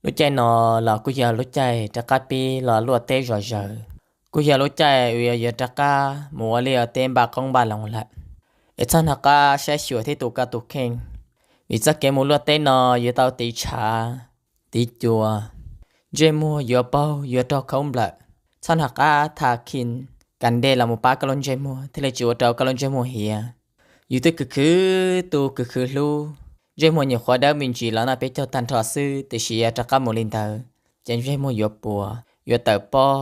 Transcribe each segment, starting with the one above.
Lub caij no los kuj yog lub caij rov qab pib los luaj teb zom zaws, kuj yog lub caij uas yuav rov qab mus ua liaj ua teb npaj qoob npaj loo lawm. Es txhob nrog qab saib xyuas thiab tu koj tus kheej, vim txoj kev mus luaj teb no yuav tau tiv tshav, tiv cua, ntsej muag yuav paug yuav raug khaub nplawm. Txhob nrog qab tha khin kas dej los mus pab koj lub ntsej muag thiaj li tsis ua rau koj lub ntsej muag hiav. Yus twb khwv khwv tu khwv khwv hlub, ntsej muag nyuam qhuav dawb me ntsis los noj peb caug tag nrho xwb, tiam sis yog rov qab mus li ntawd ces ntsej muag yuav puas, yuav tawm pob,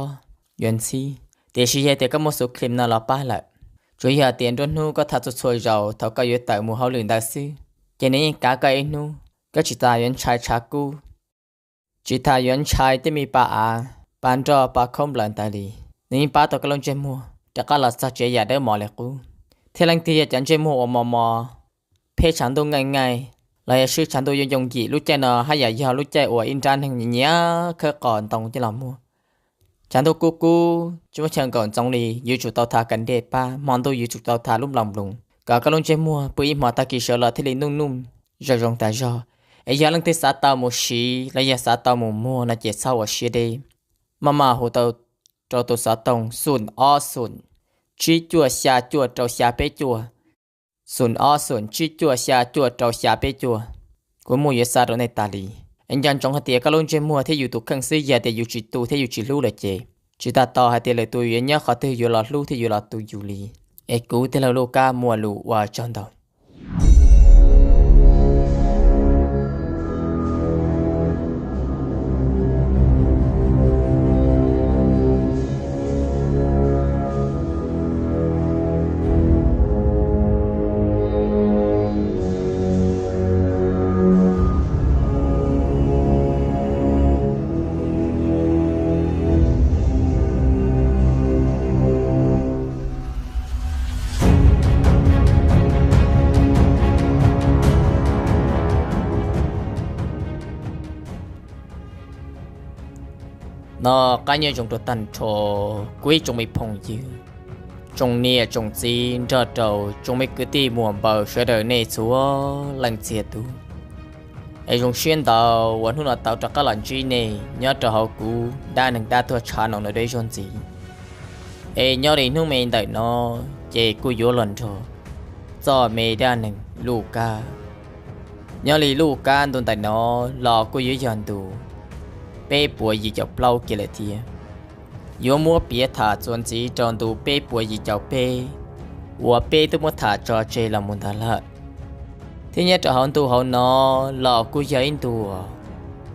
yuav ntxhib. Tiam sis yog tias koj muaj xub khim no los pab lawm, tsuas yog tias nruab hnub koj tha txhua txhua zaus thaum koj yuav tawm mus hauj lwm ntawd xwb, ces nws yeej kav koj ib hnub. Koj tsis tas yuav ntshai tshav kub, tsis tas yuav ntshai tej me pa av, pa nroj, pa khaub nplawm ntawd li, nws yeej pab tau koj lub ntsej muag rov qab los txog tsev yam dawb mos li qub. Thiab leej twg yog cov ntsej muag uas mos mos, pheej tshav ntuj nqaij nqaij, los yog swb tshav ntuj yooj yooj yim, lub caij no haj yam yog lub caij uas ib nrab neeg nyiam khawb qos ntoo coj los muag. Tshav ntuj kub kub tsis muaj chaw nkaum ntsoov li, yuav tsum tau tha kas dej pab, hmo ntuj yuav tsum tau tha lub nploos nploos kom koj lub ntsej muag pw ib hmo tag kis sawv los thiaj li nuj nuj zoo zoo tas zog. Es yog leej twg xav tau mus siv los yog xav tau mus muag no ces txhob ua siab deb, maj mam hu tau rau tus xov tooj xoom ob xoom tsib cuaj xya cuaj rau xya peb cuaj, xoom ob xoom tsib cuaj xya cuaj rau xya peb cuaj. Kuv muaj yuav xa rau nej tas li. Es nco ntsoov hais tias koj lub ntsej muag thiab yus tus kheej xwb, yog tias yus tsis tu thiab yus tsis hlub lawm ces tsis tas tos hais tias lwm tus yuav nyob qhov twg yuav los hlub thiab yuav los tu yus li. Es kuv tij laug Luj Kab muaj lus ua tsaug ntau. No qab nyob zoo rau tag nrho kuv ib tsoom me phooj ywg, tsoom niam tsoom txiv nrog rau tsoom me kwv tij muam npawg sawv daws nej txhua leej txiag tug. Es zoo siab ntau uas hnub no tau rov qab los ntsib nej nyob rau hauv kuv dab neeg dab tuag tshav no deb zog ntxiv. Es nyob li hnub me ntawm no ces kuj yuav los nrog txoj me dab neeg Luj Kab. Nyob li Luj Kab ntu ntawm no los kuj yuav yog ntu peb puas yim caum plaub kiag lawm thiab. Yuav muab piav tham txuas ntxiv rau ntu peb puas yim caum peb uas peb twb muab tham tso tseg los mus ntawd lawm. Thiab nyob rau hauv ntu hauv no los kuj yog ib ntu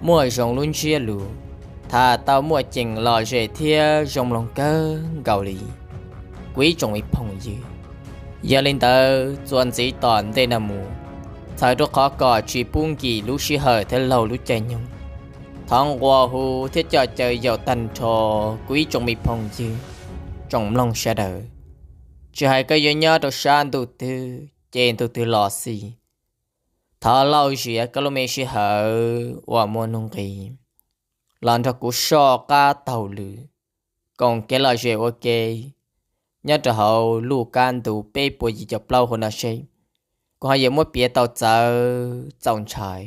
muaj zoo lub ntsiab lus, tham tau muaj ceem lom zem thiab zoo mloog kawg nkaus li kuv ib tsoom me phooj ywg. Yog li ntawd txuas ntxiv tom ntej no mus, txhawm rau qhov kom tsis pub nkim lub sij hawm thiab laug lub caij nyoog, thov nqua hu thiab coj caw yaum tag nrho kuv ib tsoom me phooj ywg, tsoom mloog sawv daws, tsis hais koj yuav nyob rau sab ntuj twg ces ntuj twg los xij, thov lauj zias koj lub me sij hawm uas muaj nuj nqis los nrog kuv soj qab taug lw, koom kev lom zem ua ke nyob rau hauv Luj Kab ntu peb puas yim caum plaub hauv no seb kuv ho yuav muab piav tau txawv txaus ntshai,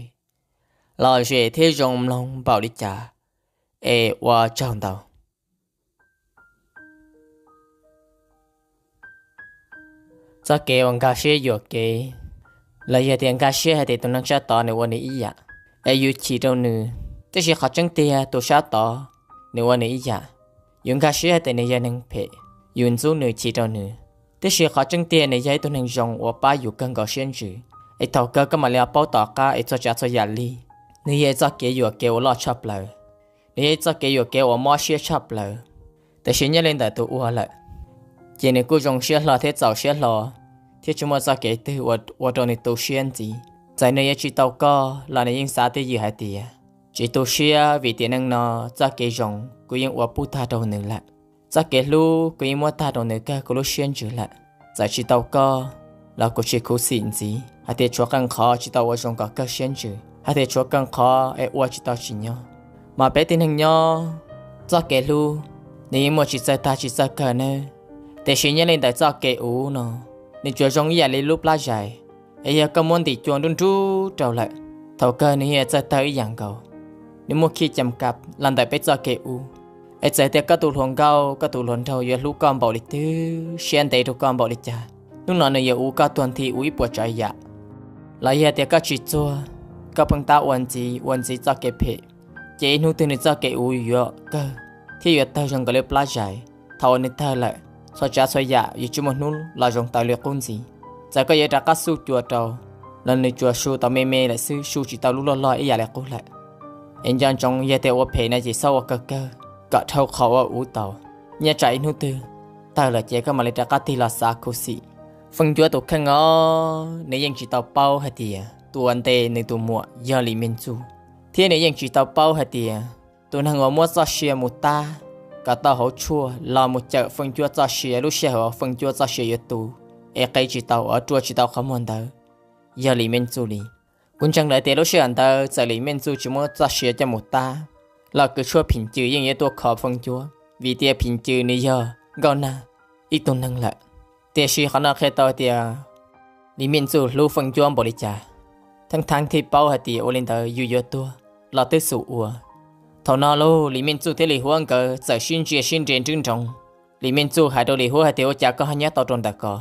lom zem thiab zoo mloog npaum li cas. Es ua tsaug ntau. Txoj kev uas nkag siab yuam kev, los yog tias nkag siab hais tias tus neeg sab tod nws ua nws ib yam, es yus chim rau nws, tiam sis qhov tseeb tiag tus sab tod nws ua nws ib yam. Yus nkag siab hais tias nws yog neeg phem, yus ntxub nws chim rau nws, tiam sis qhov tseeb tiag nws yog ib tug neeg zoo uas pab yus kawg nkaus siab ntsws. Es thaum kawg koj mam li paub tom qab es txhua tsav txhua yam li. Nws yog ib txoj kev yuam kev uas loj tshaj plaws, nws yog ib txoj kev yuam kev uas mob siab tshaj plaws. Tiam sis nyob li ntawm tus ua lawm, ces nws kuj zoo siab hlo thiab txaus siab hlo, thiab tsis muaj txoj kev twg uas ua rau nws tu siab ntxiv. Txawm nws yuav tsis tau koj los nws yeej xav twj ywm hais tias, tsis tu siab vim tiam neej no txoj kev zoo kuv yeej ua pub tag rau nws lawm, txoj kev hlub kuv yeej muab tag rau nws kawg kuv lub siab ntsws lawm. Txawm tsis tau koj los kuv tsis khuv xim ntxiv hais tias tshuav qee qhov tsis tau ua zoo kom kawg siab ntsws, hais tias tshuav qee qhov es ua tsis tau tsim nyog. Mas peb tib neeg nyob, txoj kev hlub nws yeej muaj tsis txawj tag tsis txawj kawg nawb. Tiam sis nyob li ntawm txoj kev uv no, nws tsuas zoo ib yam li lub plab zais, es yog koj muab ntim cua nrub nrub rau lawm, thaum kawg nws yeej txawj tawg ib yam nkaus. nws muaj khij cam kab los ntawm peb txoj kev ua. Es txawm tias koj tus hluas nkauj koj tus hluas nraug yuav hlub koj npaum li twg, siab ntev rau koj npaum li cas, hnub no nws yuav ua koj tuag nthi ua ib puas tsav yam. Los yog tias koj tsis txuag, koj pheej tab ua ntxiv ua ntxiv txoj kev phem, ces ib hnub twg nws txoj kev ua yuav kawg thiab yuav tawg zoo nkaus li plab zais. Thaum uas nws tawg lawm, txhua tsav txhua yam yuav tsis muaj hnub los zoo tawv li qub ntxiv. Txawm koj yuav rov qab xuj cua rau los nws tsuas su tau me me lawm xwb, su tsis tau lub loj loj ib yam li qub lawm. Es nco ntsoov yog tias ua phem no ces txhob ua kawg kawg, kom dhau qhov uas ua tau, nyob tsam ib hnub twg tawg lawm ces koj mam li rov qab tig los xav khuv xim. Feej Ncuab tus kheej os, nws yeej tsis tau paub hais tias tus uas ntes nws tus muam yog Lis Mej Txuj, thiab nws yeej tsis tau paub hais tias tus neeg uas muab txoj sia mus tab kom tau hauv tshuaj los mus cawm Feej Ncuab txoj sia lub sij hawm uas Feej Ncuab txoj sia yuav tu, es qe tsis tau, rua tsis tau qhov muag ntawd, yog Lis Mej Txuj li. Kuv ntseeg lawm tias lub sij hawm ntawd txawm Lis Mej Txuj tsis muab txoj sia coj mus tab los kws tshuaj phim cws yeej yuav tuaj kho Feej Ncuab, vim tias phim cws nws yog nkauj nag ib tug neeg lawm. Tiam sis qhov no qhia tau tias Lis Mej Txuj hlub Feej Ncuab npaum li cas, theej theeb thiaj paub hais tias ua li ntawd yus yuav tuag los twb xum ua. Thaum no lauj, Lis Mej Txuj thiab Lis Huab nkawd txawm sib ntsia sib nres nrub nroos. Lis Mej Txuj hais rau Lis Huab hais tias, ua cas koj ho nyob tau rau ntawm ko?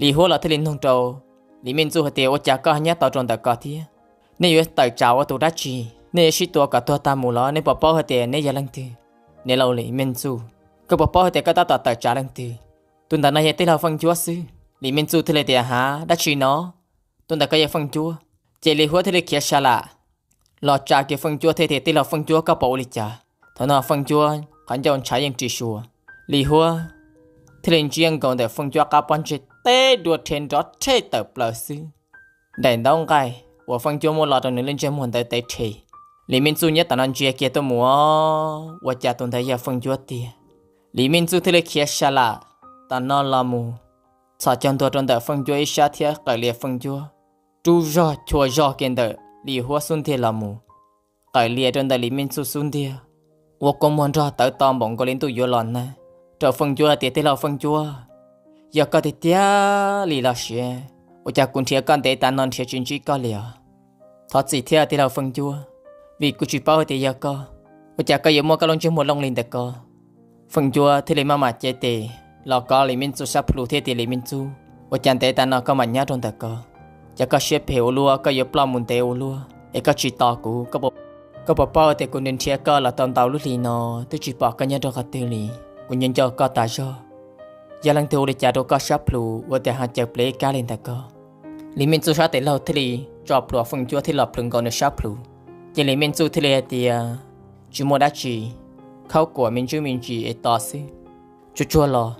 Lis Huab los thiaj li nug rau Lis Mej Txuj hais tias, ua cas koj ho nyob tau rau ntawm ko thiab? Nej yuav tawm tsam ua tus dab tsi? Nej yuav sib tua kom tuag tag mus los? Nej puas paub hais tias neb yog leej twg? Niam laus Lis Mej Txuj, koj puas paub hais tias koj tab tom tawm tsam leej twg? Tus ntawm no yog tij laug Feej Ncuab xwb. Lis Mej Txuj thiaj li tias, hav, dab tsi no? Tus ntawm ko yog Feej Ncuab. Ces Lis Huab thiaj li khiav sa lam los tsa kiag Feej Ncuab thiab tias, tij laug Feej Ncuab, koj puas ua li cas? Thaum no Feej Ncuab qhov ncauj ntshav yeej ris sua. Lis Huab thiaj li ntsiab nkaus ntawm Feej Ncuab qab pob ntseg teb dua rhe nrov rhe tawm plaws xwb. Daim ntaub nqaij uas Feej Ncuab muab lo rau nws lub ntsej muag ntawd tev rhe. Lis Mej Txuj nyob tom no ntsia kiag tuaj mus, ua cas tus ntawd yog Feej Ncuab tiag. Lis Mej Txuj thiaj li khiav sa lam tom no los mus txhos caug ntua rau ntawm Feej Ncuab ib sab thiab qawm lias Feej Ncuab rub zog chua zog kiag ntawm Lis Huab xub ntiag los mus, qawm lias rau ntawm Lis Mej Txuj xub ntiag, ua kua muag nrog tawv to npaum nkaus li ntuj yuav los nag rau Feej Ncuab hais tias, tij laug Feej Ncuab, yog koj tiag tiag li los sis ua cas kuv nrhiav koj ntev tas no nrhiav tsis ntsib koj li os? Thov txim thiab tij laug Feej Ncuab, vim kuv tsis paub hais tias yog koj, ua cas koj yuav muab koj lub ntsej muag looj li ntawm ko? Feej Ncuab thiaj li maj mam cev tes los kov Lis Mej Txuj sab plhu thiab tias, Lis Mej Txuj, ua cas ntev tas no koj mam nyob rau ntawm ko? Cas koj siab phem ua luaj, koj yuav ploj mus ntev ua luaj es koj tsis tos kuv? Koj puas paub tias kuv nrhiav koj los tau ntau lub hlis no twb tsis pom koj nyob rau qhov twg li? Kuv nco nco koj tas zog. Yog leej twg ua li cas rau koj sab plhu ua tias ho caws plev kab li ntawm ko? Lis Mej Txuj sab tes laug thiaj li tso plhuav Feej Ncuab thiab los plhws nkaus nws sab plhu. Ces Lis Mej Txuj thiaj li hais tias, tsis muaj dab tsi, khaub kuam me ntsuj me ntsis es tos xwb. Tsuag tsuag los,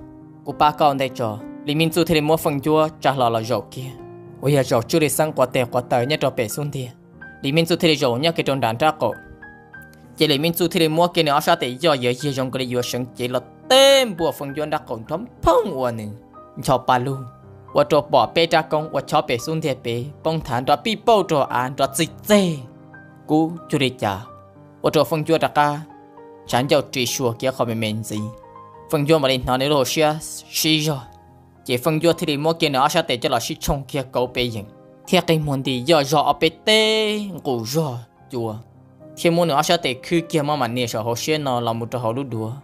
kuv pab koj ua ntej tso. Lis Mej Txuj thiaj li muab Feej Ncuab tsa hlo los zaum kiag, uas yog zaum tswj li xeeb quav tes quav taw nyob rau pem xub ntiag. Lis Mej Txuj thiaj li zaum nyob kiag rau nram nrab qaum. Ces Lis Mej Txuj thiaj li muab kiag nws ob sab tes yoj yawg yiag zoo nkaus li yuav seev cev los teb npuaj Feej Ncuab nrab qaum nrov phooj uas nws ncho pa lug, ua rau pom peb rab koob uas chob pem xub ntiag pem poob nthav nrov pij pauj rau av nrov txij txeg kub cuag li cas, ua rau Feej Ncuab rov qab tshav ncauj ris sua kiag qhov me me ntxiv. Feej Ncuab mam li hnov nws lub hauv siab sib zog, ces Feej Ncuab thiaj li muab kiag nws ob sab tes coj los sib tshooj kiag kauv pes yeem, thiab qi muag nti yoj zog ob peb teg nqus zog cua, thiab muab nws ob sab tes khwb kiag maj mam nias saum hauv siab no los mus rau hauv lub duav,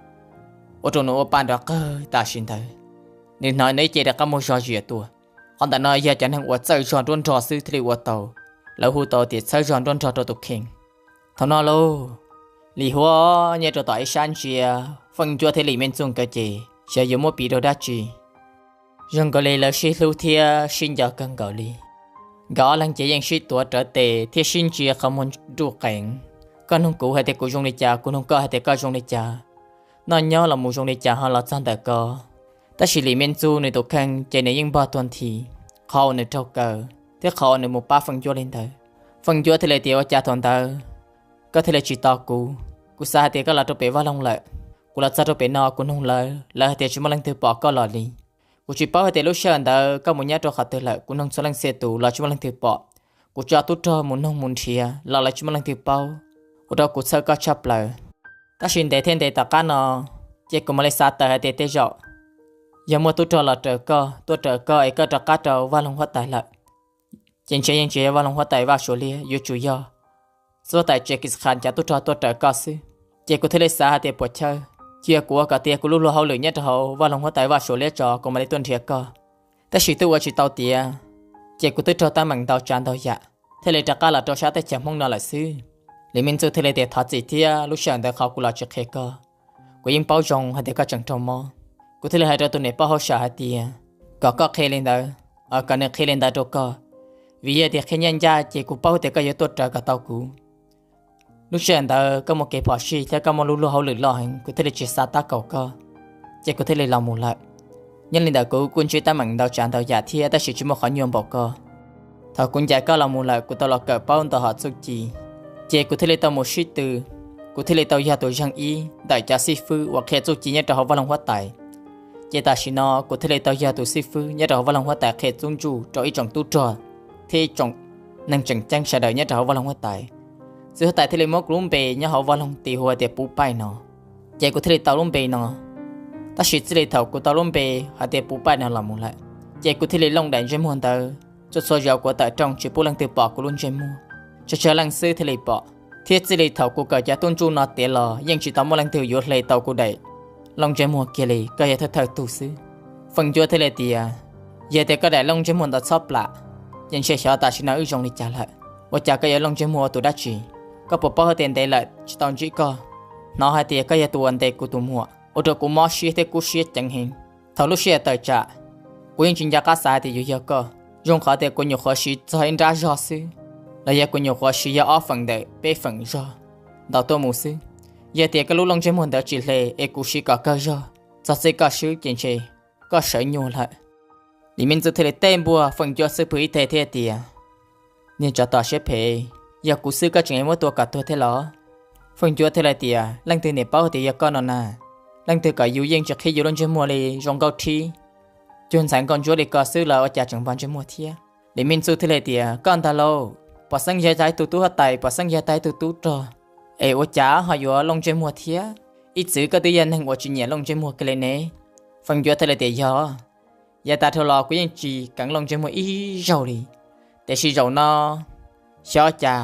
ua rau nws ua pa nrov qawg tam sim ntawd. Nws hnov nws ib ce rov qab muaj zog zias tuaj. Qhov ntawm no yog cov neeg uas txawj zog nruab nrog xwb thiaj li ua tau, lawv hu tau tias txhawb zog nruab nrog rau tus kheej. Thaum no lauj, Lis Huab nyob rau tom ib sab ntsia Feej Ncuab thiab Lis Mej Txuj nkawd ces xyov yuav muab piv rau dab tsi. Zoo nkaus li lawv sib hlub thiab sib nco kawg nkaus li. Nkawd ob leeg ces yeej sib tuav rawv tes thiab sib ntsia qhov muag nruj qees. Koj nug kuv hais tias kuv zoo li cas, kuv nug koj hais tias koj zoo li cas, noj nyob los mus zoo li cas ho los txog ntawm ko. Tab sis Lis Mej Txuj nws tus kheej ces nws yeej npog tuag nthi qhov uas nws raug kaw thiab qhov uas nws mus pab Feej Ncuab li ntawd. Feej Ncuab thiaj li tias, ua cas thaum ntawd koj thiaj li tsis tos kuv? Kuv xav hais tias koj los rau pem vaj loog lawm. Kuv los txog rau pem no kuv nug lawv, lawv hais tias tsis muaj leej twg pom koj los li. Kuv tsis paub hais tias lub sij hawm ntawd koj mus nyob rau qhov twg lawm, kuv nug txhua leej txhia tus los tsis muaj leej twg pom. Kuv tso tub rog mus noog mus nrhiav los lawv tsis muaj leej twg paub, ua rau kuv txhawj koj tshaj plaws. Tab sis ntev thiab ntev tom qab no, ces kuv mam li xav tawm hais tias tej zaum yog muaj tub rog los raws koj, tuaj raws koj es koj rov qab rau vaj loog huab tais lawm. Ces ntshe yeej tsis yog vaj loog huab tais Vaj Suav Liab, yuav tsum yog txiv huab tais Jekis Khas cov tub rog tuaj raws koj xwb. Ces kuv thiaj li xav hais tias puas chawj, cia kuv ua kom tiav kuv lub luag hauj lwm nyob rau hauv vaj loog huab tais Vaj Suav Liab tso kuv mam li tuaj nrhiav koj. Tab sis twb ua tsis tau tiav, ces kuv twb raug teeb meem ntau tsav ntau yam thiaj li rov qab los rau sab teb chaws Hmoob no lawm xwb. Lis Mej Txuj thiaj li tias thov txim thiab, lub sij hawm ntawd qhov kuv los tsis qhia koj, kuv yeej paub zoo hais tias koj tseem raug mob. Kuv thiaj li hais rau tus niam poj hauj sam hais tias kom koj qhia li ntawd, kom nws qhia li ntawd rau koj, vim yog tias qhia ncaj ncaj ces kuv paub tias koj yuav tuaj raws kom tau kuv. Lub sij hawm ntawd koj muaj kev phom sij thiab koj muaj lub luag hauj lwm loj heev, kuv thiaj li tsis xav tab kaum koj, ces kuv thiaj li los mus lawm. Nyob li ntawm kuv kuj ntsib teeb meem ntau tsav ntau yam thiab tab sis tsis muaj qhov nyuaj npaum koj. Thaum kuv ncaim koj los mus lawm kuv tau los kawm paub ntau hom txuj ci, ces kuv thiaj li tau mus sib tw, kuv thiaj li tau yog tus zeeg ib ntawm cov xib fwb uas qhia txuj ci nyob rau hauv vaj loog huab tais. Ces tam sim no kuv thiaj li tau yog tus xib fwb nyob rau hauv vaj loog huab tais qhia txuj ntsuj rau ib tsoom tub rog thiab ib tsoom neeg tseem ceeb sawv daws nyob rau hauv vaj loog huab tais. Txiv huab tais thiaj li muab kuv lub npe nyob hauv vaj loog tis hu tias Puv Paij no, ces kuv thiaj li tau lub npe no. Tab sis txij li thaum kuv tau lub npe hais tias Puv Paij no los mus lawm, ces kuv thiaj li looj daim ntsej muag ntawd, txhua txhua zaus kuv tawm rooj tsis pub leej twg pom kuv lub ntsej muag, tsawg tsawg leej xwb thiaj li pom. Thiab txij li thaum kuv kawm cov tub ntsuj no tiav los yeej tsis tau muaj leej twg yuav hle tau kuv daim looj ntsej muag kiag li, koj yog thawj thawj tug xwb. Feej Ncuab thiaj li tias, yog tias koj daim looj ntsej muag ntawd txhob plam, ces ntshe xyov tam sim no wb zoo li cas lawm. Ua cas koj yuav looj ntsej muag ua tus dab tsi? Koj puas paub hais tias ntev lawm tsis tau ntsib koj, hnov hais tias koj yog tus uas ntes kuv tus muam ua rau kuv mob siab thiab kub siab ceev heev. Thaum lub sij hawm tawm tsam, kuv yeej tsis nco qab xav hais tias yuav yog koj, zoo qhov tias kuv nyuam qhuav siv txog ib nrab zog xwb, los yog kuv nyuam qhuav siv yog ob feem ntawm peb feem zog ntaus tuaj mus xwb. Yog tias koj lub looj ntsej muag ntawd tsis hle es kuv siv kom kawg zog, txog txij koj swb ces ntshe koj sawv nyuag lawm. Lis Mej Txuj thiaj li teb npuaj Feej Ncuab xwb pw ib teg thiab tias, niag tsov tom siab phem, yog kuv xwb koj tseem muab tua kom tuag thiab los? Feej Ncuab thiaj li tias, leej twg niam paub tias yog koj no na, leej twg kom yus yeej tsis qhib yus lub ntsej muag li zoo nkauj rhib, cuag ntxhais nkauj ntsuab li koj xwb los ua cas tseem npog ntsej muag thiab. Lis Mej Txuj thiaj li tias, koj ntag lauj, pom xeeb yog tag ib tug tub huab tais, pom xeeb yog tag ib tug tub rog, es ua cas ho yuav looj ntsej muag thiab? Ib txwm koj twb yog neeg uas tsis nyiam looj ntsej muag kiag li ne. Feej Ncuab thiaj li tias, yog, yav tas dhau los kuv yeej tsis keev looj ntsej muag ib zaug li, tiam sis zaum no xyov cas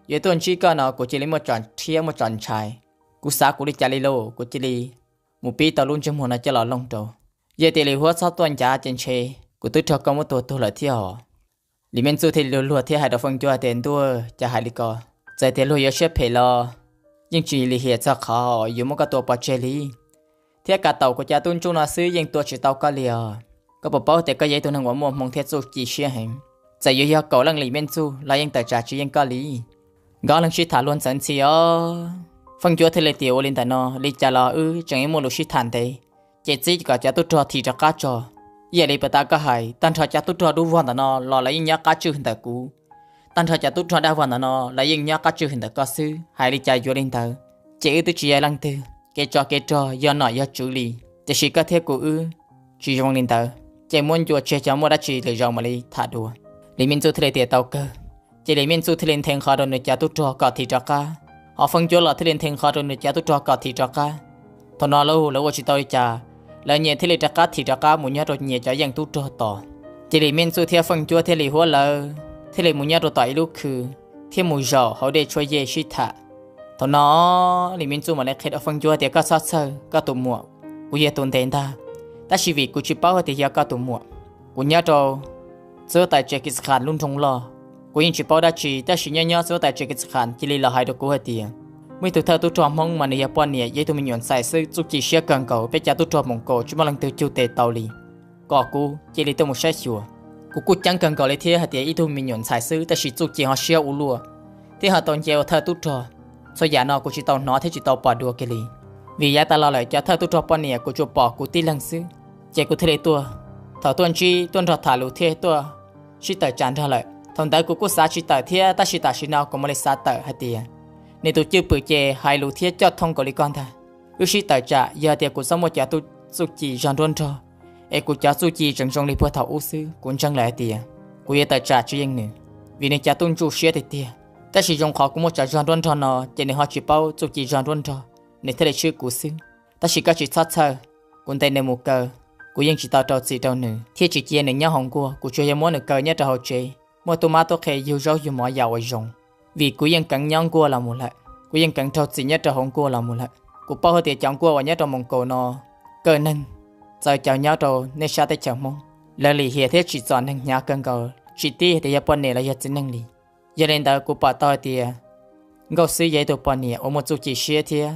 yuav tuaj ntsib koj no kuv cia li muaj tso rhiab muaj tso ntshai. Kuv xav kuv li cas li lauj, kuv cia li mus pib tau lub ntsej muag no coj los looj rau. Yog tias Lis Huab txhob tuaj ncav ces ntshe kuv twb raug koj muab tua tuag lawm thiab os. Lis Mej Txuj thiaj li luag luag thiab hais rau Feej Ncuab tias, ntuj, cas hais li ko, txawm tias luag yuav siab phem los yeej tsis lim hiam txog qhov yuav muab koj tua pov tseg li, thiab kav taum kuv cov tub ntsuj no xwb yeej tua tsis tau koj li os. Koj puas paub tias koj yog ib tug neeg uas muaj hmoo thiab txuj ci siab heev, txawm yuav yog kaum leej Lis Mej Txuj los yeej tawm tsam tsis yeej koj li. Nkawd leej sib tham luag ntxeev ntxhi os. Feej Ncuab thiaj li tias, ua li ntawm no, li cas los wb tseem yuav muaj lus sib tham ntev, ces txib kom cov tub rog thim rov qab tso. Ib yam li puag ta koj hais, tag nrho cov tub rog dub vog ntawm no los lawv yeej nyob qab tswj ntawm kuv, tag nrho cov tub rog dag vog ntawm no lawv yeej nyob qab tswj ntawm koj xwb, hais li cas yuav li ntawd. Ces wb twb tsis yog leej twg, kev tsov kev rog yog nom yog tswv li, tiam sis koj thiab kuv wb tsis zoo li ntawd, ces muab ncua tseg, cov muaj dab tsi lwm zaus mam li tham dua. Lis Mej Txuj thiaj li tias, tau kawg. Ces Lis Mej Txuj thiaj li nthe nqho rau nws cov tub rog kom thim rov qab, ho Feej Ncuab los thiaj li nthe nqho rau nws cov tub rog kom thim rov qab. Thaum no lawv ua tsis tau li cas, lawv nyias thiaj li rov qab thim rov qab mus nyob rau nyias cov yeej tub rog tos. Ces Lis Mej Txuj thiab Feej Ncuab thiab Lis Huab lawv thiaj li mus nyob rau tom ib lub khw thiab mus zaum hauv dej tshuab yej sib tham. Thaum no Lis Mej Txuj mam li qhia rau Feej Ncuab tias, koj txhob txhawj koj tus muam, kuv yog tus ntes ntag, tab sis vim kuv tsis paub hais tias yog koj tus muam, kuv nyob rau txiv huab tais Tsekiskhas lub nroog loj, kuv yeej tsis paub dab tsi, tab sis nyob nyob txiv huab tais Tsekiskhas cia li los hais rau kuv hais tias, muaj ib tug thawj tub rog Hmoob mas nws yog poj niam, yog ib tug me nyuam ntxhais xwb, txuj ci siab kawg nkaus, peb cov tub rog Moos Kaus tsis muaj leej twg cug tes tau li, kom kuv cia li tuaj mus saib xyuas. Kuv kuj ceeb kawg nkaus li thiab hais tias ib tug me nyuam ntxhais xwb tab sis txuj ci ho siab ua luaj, thiab ho tau nce ua thawj tub rog. Txhua yam no kuv tsis tau hnov thiab tsis tau pom dua kiag li, vim yav tas los lawm cov thawj tub rog poj niam kuv tsuas pom kuv tib leeg xwb. Ces kuv thiaj li tuaj, thaum tuaj ntsib tuaj nrog tham lus thiaj tuaj sib tawm tsam nrog lawm. Thaum ntawd kuv kuj xav tsis tawm thiab, tab sis tam sim no kuv mam li xav tawm hais tias, nws tus cwj pwm ces hais lus thiab coj thoob nkaus li koj ntag. Wb sib tawm tsam, yog tias kuv txhob muaj cov txuj ci zog nruab nrog, es kuv cov txuj ci tseem zoo li puag thaum ub xwb, kuv ntseeg lawm hais tias kuv yuav tawm tsam tsis yeej nws, vim nws cov tub ntsuj siab tiag tiag. Tab sis zoo qhov kuv muaj cov zog nruab nrog no ces nws ho tsis paub txuj ci zog nruab nrog, nws thiaj li tshwb kuv xwb. Tab sis koj tsis txhob txhawj, kuv ntes nws mus kaw, kuv yeej tsis tau rau txim rau nws thiab tsis cia nws nyob hauv nkuaj, kuv tsuas yog muab nws kaw nyob rau hauv tsev, muaj tub mab tub qhe yug zaub yug mov yam uas zoo. vim kuv yeej keev nyob nkuaj los mus lawm, kuv yeej keev raug txim nyob rau hauv nkuaj los mus lawm. Kuv paub hais tias cov nkuaj uas nyob rau Moos Kaus no, kaj neeg txawv cov nyob rau nej sab teb chaws Hmoob, lawv lim hiam thiab tsim txom neeg hnyav kawg nkaus, tsis tib tias yog poj niam los yog txiv neej li. Yog li ntawd kuv pom tau hais tias Nkauj Xwb yog ib tug poj niam uas muaj txuj ci siab thiab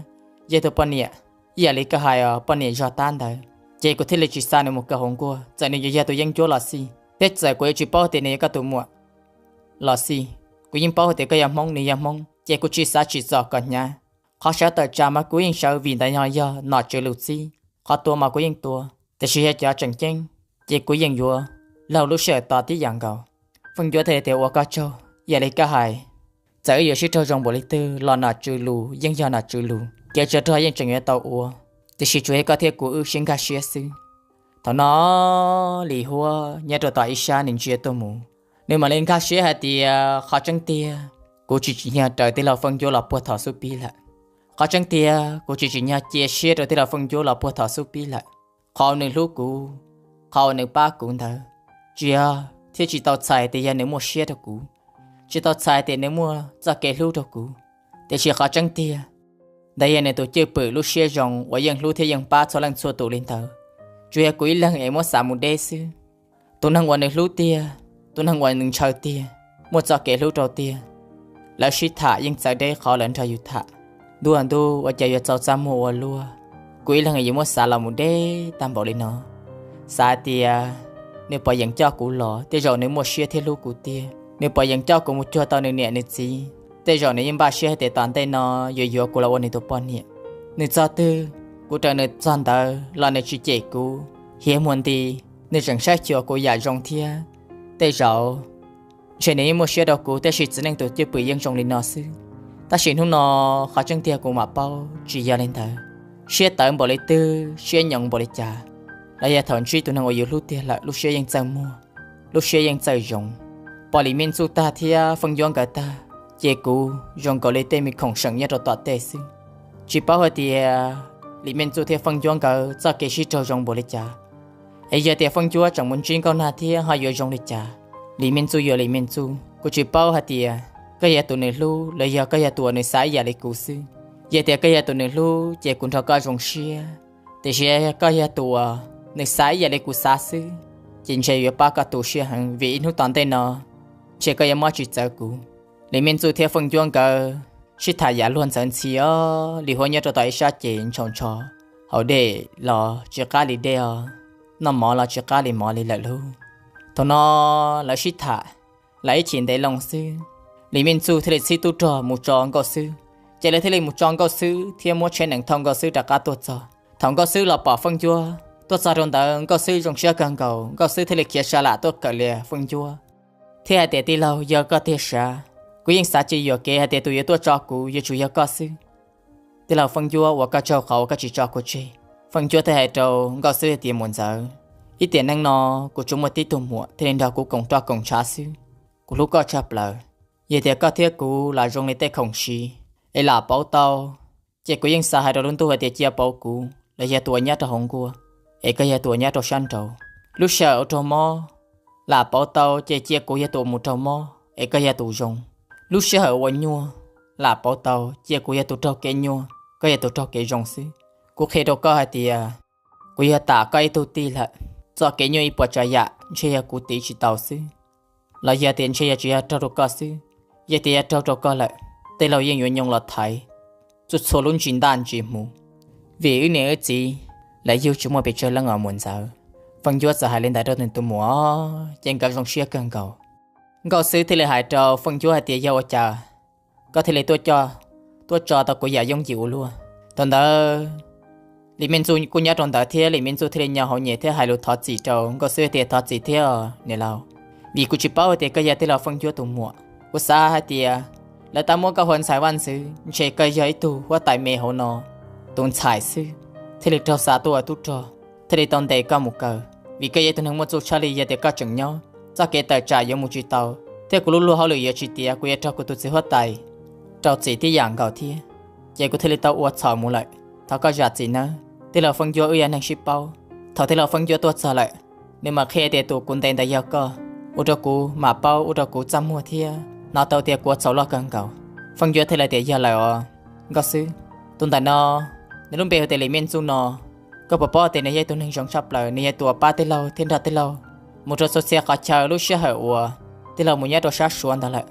yog ib tug poj niam ib yam li koj hais os, poj niam zog tab ntawd, ces kuv thiaj li tsis xa nws mus kaw hauv nkuaj, txawm nws yuav yog tus yeeb ncuab los xij, thiab txawm kuv yuav tsis paub tias nws yog koj tus muam los xij, kuv yeej paub hais tias koj yog Hmoob, nws yog Hmoob, ces kuv tsis xav tsim txom kom hnyav. Qhov sawv tawm tsam mas kuv yeej sawv vim ntawd yog nom tswv lus txib, qhov tua mas kuv yeej tua, tiam sis yog cov tseem ceeb ces kuv yeej yuav laug lub sij hawm tos tib yam nkaus. Feej Ncuab thiaj li tias ua koj tsaug, yam li koj hais, txawm wb yuav sib raug zoo npaum li twg los nom tswv lus yeej yog nom tswv lus, kev tsov rog yeej tseem yuav tau ua, tiam sis tsuas yog koj thiab kuv wb sib nkag siab xwb. Thaum no Lis Huab nyob rau tom ib sab nws ntsia tuaj mus, nws mam li nkag siab hais tias qhov tseeb tiag, kuv tsis tsim nyog raws tij laug Feej Ncuab los puag thaum xub pib lawm. Qhov tseeb tiag, kuv tsis tsim nyog cia siab rau tij laug Feej Ncuab los puag thaum xub pib lawm. Qhov uas nws hlub kuv, qhov uas nws pab kuv ntawd, tsis yog thiab tsis tau txhais tias yog nws muaj siab rau kuv, tsis tau txhais tias nws muaj txoj kev hlub rau kuv. Tiam sis qhov tseeb tiag, ntawd yog nws tus cwj pwm lub siab zoo uas yeej hlub thiab yeej pab txhua leej txhua tus li ntawd. Tsuas yog kuv ib leeg es muab xav mus deb xwb. Tus neeg uas nws hlub tiag, tus neeg uas nws ntshaw tiag, muaj txoj kev hlub rau tiag, lawv sib tham yeej txawv deb qhov lawv nrog yus tham. Ntuj ntuj, ua cas yuav txaus txaj muag ua luaj. Kuv ib leeg yuav muab xav los mus deb tag npaum li no, xav tias nws puas yeem coj kuv los, tej zaum nws muaj siab thiab hlub kuv tiag. Nws puas yeem coj kuv mus cuag tau nws niam nws txiv, tej zaum nws yeej npaj siab hais tias tom ntej no yuav yuav kuv los ua nws tus poj niam. Nws txog twg, kuv raws nws txog ntawd los nws tsis cem kuv. Hiav muag nti, nws tseem saib xyuas kuv yam zoo thiab. Tej zaum ntshe nws yeej muaj siab rau kuv, tab sis txiv neej tus cwj pwm yeej zoo li no xwb. Tab sis hnub no, qhov tseeb tiag kuv mam paub tsis yog li ntawd. Siab tawv npaum li twg, siab nyoos npaum li cas, los yog thaum ntsib tus neeg uas yus hlub tiag lawm, lub siab yeej txawj muag, lub siab yeej txawj zoo. Pom Lis Mej Txuj tag thiab Feej Ncuab nkawd tag, ces kuv zoo nkaus li tej me khoom seem nyob rau tom tej xwb. Tsis paub hais tias Lis Mej Txuj thiab Feej Ncuab nkawd txoj kev sib raug zoo npaum li cas, es yog tias Feej Ncuab tseem mus ntsib Nkauj Nag thiab ho yuav zoo li cas. Lis Mej Txuj yuav Lis Mej Txuj, kuv tsis paub hais tias koj yog tus nws hlub los yog koj yog tus uas nws xav ib yam li kuv xwb. Yog tias koj yog tus nws hlub ces kuv nrog koj zoo siab, tiam sis yog koj yog tus uas nws xav ib yam li kuv xav xwb, ces ntshe yuav pab koj tu siab heev vim ib hnub tom ntej no ntshe koj yuav mob tsis txawv kuv. Lis Mej Txuj thiab Feej Ncuab nkawd sib tham yam luag ntxawv ntxhi os, Lis Huab nyob rau tom ib sab ces ntshaus ntsho, haus dej los tsis qab li dej os, noj mov los tsis qab li mov li lawm lauj. Thaum no lawv sib tham, lawv ib chim ntev loo xwb, Lis Mej Txuj thiaj li txhib tub rog mus tso Nkauj Xwb. Ces lawv thiaj li mus tso Nkauj Xwb thiab muab tsheb nees thauj Nkauj Xwb rov qab tuaj txog. Thaum Nkauj Xwb los pom Feej Ncuab tuaj txog rau ntawd, Nkauj Xwb zoo siab kawg nkaus, Nkauj Xwb thiaj li khiav sa lam tuaj kawm lias Feej Ncuab thiab hais tias, tij laug, yog koj tiag sav, kuv yeej xav tsis yuam kev hais tias tus yuav tuaj tso kuv yuav tsum yog koj xwb. Tij laug Feej Ncuab, ua koj tsaug qhov uas koj tsis tso kuv tseg. Feej Ncuab thiaj hais rau Nkauj Xwb hais tias, muam ntxawm, ib tiam neej no kuv tsuas muaj tib tug muam thiaj li nrog kuv koom roj koom tshav xwb. Kuv hlub koj tshaj plaws. Yog tias koj thiab kuv lam zoo li tej khoom siv es lam pauv tau, ces kuv yeej xav hais rau lub ntuj hais tias cia pauv kuv los yog tus uas nyob rau hauv nkuaj, es koj yog tus uas nyob rau sab nraud. Lub sij hawm ua raug mob lam pauv tau, ces cia kuv yog tus uas mus raug mob es koj yog tus zoo. Lub sij hawm ua nyuaj lam pauv tau, cia kuv yog tus raug kev nyuaj, koj yog tus raug kev zoo xwb. Kuv qhia rau koj hais tias kuv yog tam koj ib tug tij lawm, txoj kev nyuaj ib puas tsav yam ntshe yog kuv tiv tsis tau xwb, los yog tias ntshe yog tsis yog raug rau koj xwb. Yog tias yog raug rau koj lawm, tej laug yeej yuav nyoo los thaiv txhua txhua lub ntsis ntaj ntsis hmuv, vim wb niam wb txiv lawv yug tsis muaj pes tsawg leej os muam ntxawm. Feej Ncuab txawm hais li ntawd rau nws tus muam, ces nkawd zoo siab kawg nkaus. Nkauj Xwb thiaj li hais rau Feej Ncuab hais tias, yog ua cas koj thiaj li tuaj tso tau kuv yam yooj yim ua luaj? Thaum ntawd Lis Mej Txuj kuj nyob rau ntawd thiab, Lis Mej Txuj thiaj li nyo hauv nyem thiab hais lus thov txim rau Nkauj Xwb hais tias, thov txim thiab niam laus, vim kuv tsis paub hais tias koj yog tij laug Feej Ncuab tus muam. Kuv xav hais tias lawv tab muab koj hu ua ntxhais vaj ntxwv, ntshe koj yog ib tug huab tais me hauv no tus ntxhais xwb, thiaj li raug xa tuaj ua tub rog, thiaj li tau ntes koj mus kaw. Vim koj yog ib tug neeg muaj txuj tshaj li, yog tias koj tseem nyob, txoj kev tawm tsam yuav mus tsis tau, thiab kuv lub luag hauj lwm yuav tsis tiav, kuv yuav raug kuv tus txiv huab tais rau txim tib yam nkaus thiab. Ces kuv thiaj li tau ua txhaum mus lawm, thov koj zam txim nawb. Tij laug Feej Ncuab, wb yog neeg sib paub, thaum tij laug Feej Ncuab tuaj txog lawm, nws mam qhia tias tus kuv ntes ntawd yog koj, ua rau kuv mam paub, ua rau kuv txaj muag thiab hnov tau tias kuav txhaum loj kawg nkaus. Feej Ncuab thiaj li tias, Yog lawm os Nkauj Xwb, tus ntawm no nws lub npe hu tias Lis Mej Txuj no. Koj puas paub tias nws yog tus neeg zoo tshaj plaws, nws yog tus uas pab tij laug thiab nrog tij laug mus rau txhua txhia qhov chaw lub sij hawm uas tij laug mus nyob rau sab Suav ntawd lawm?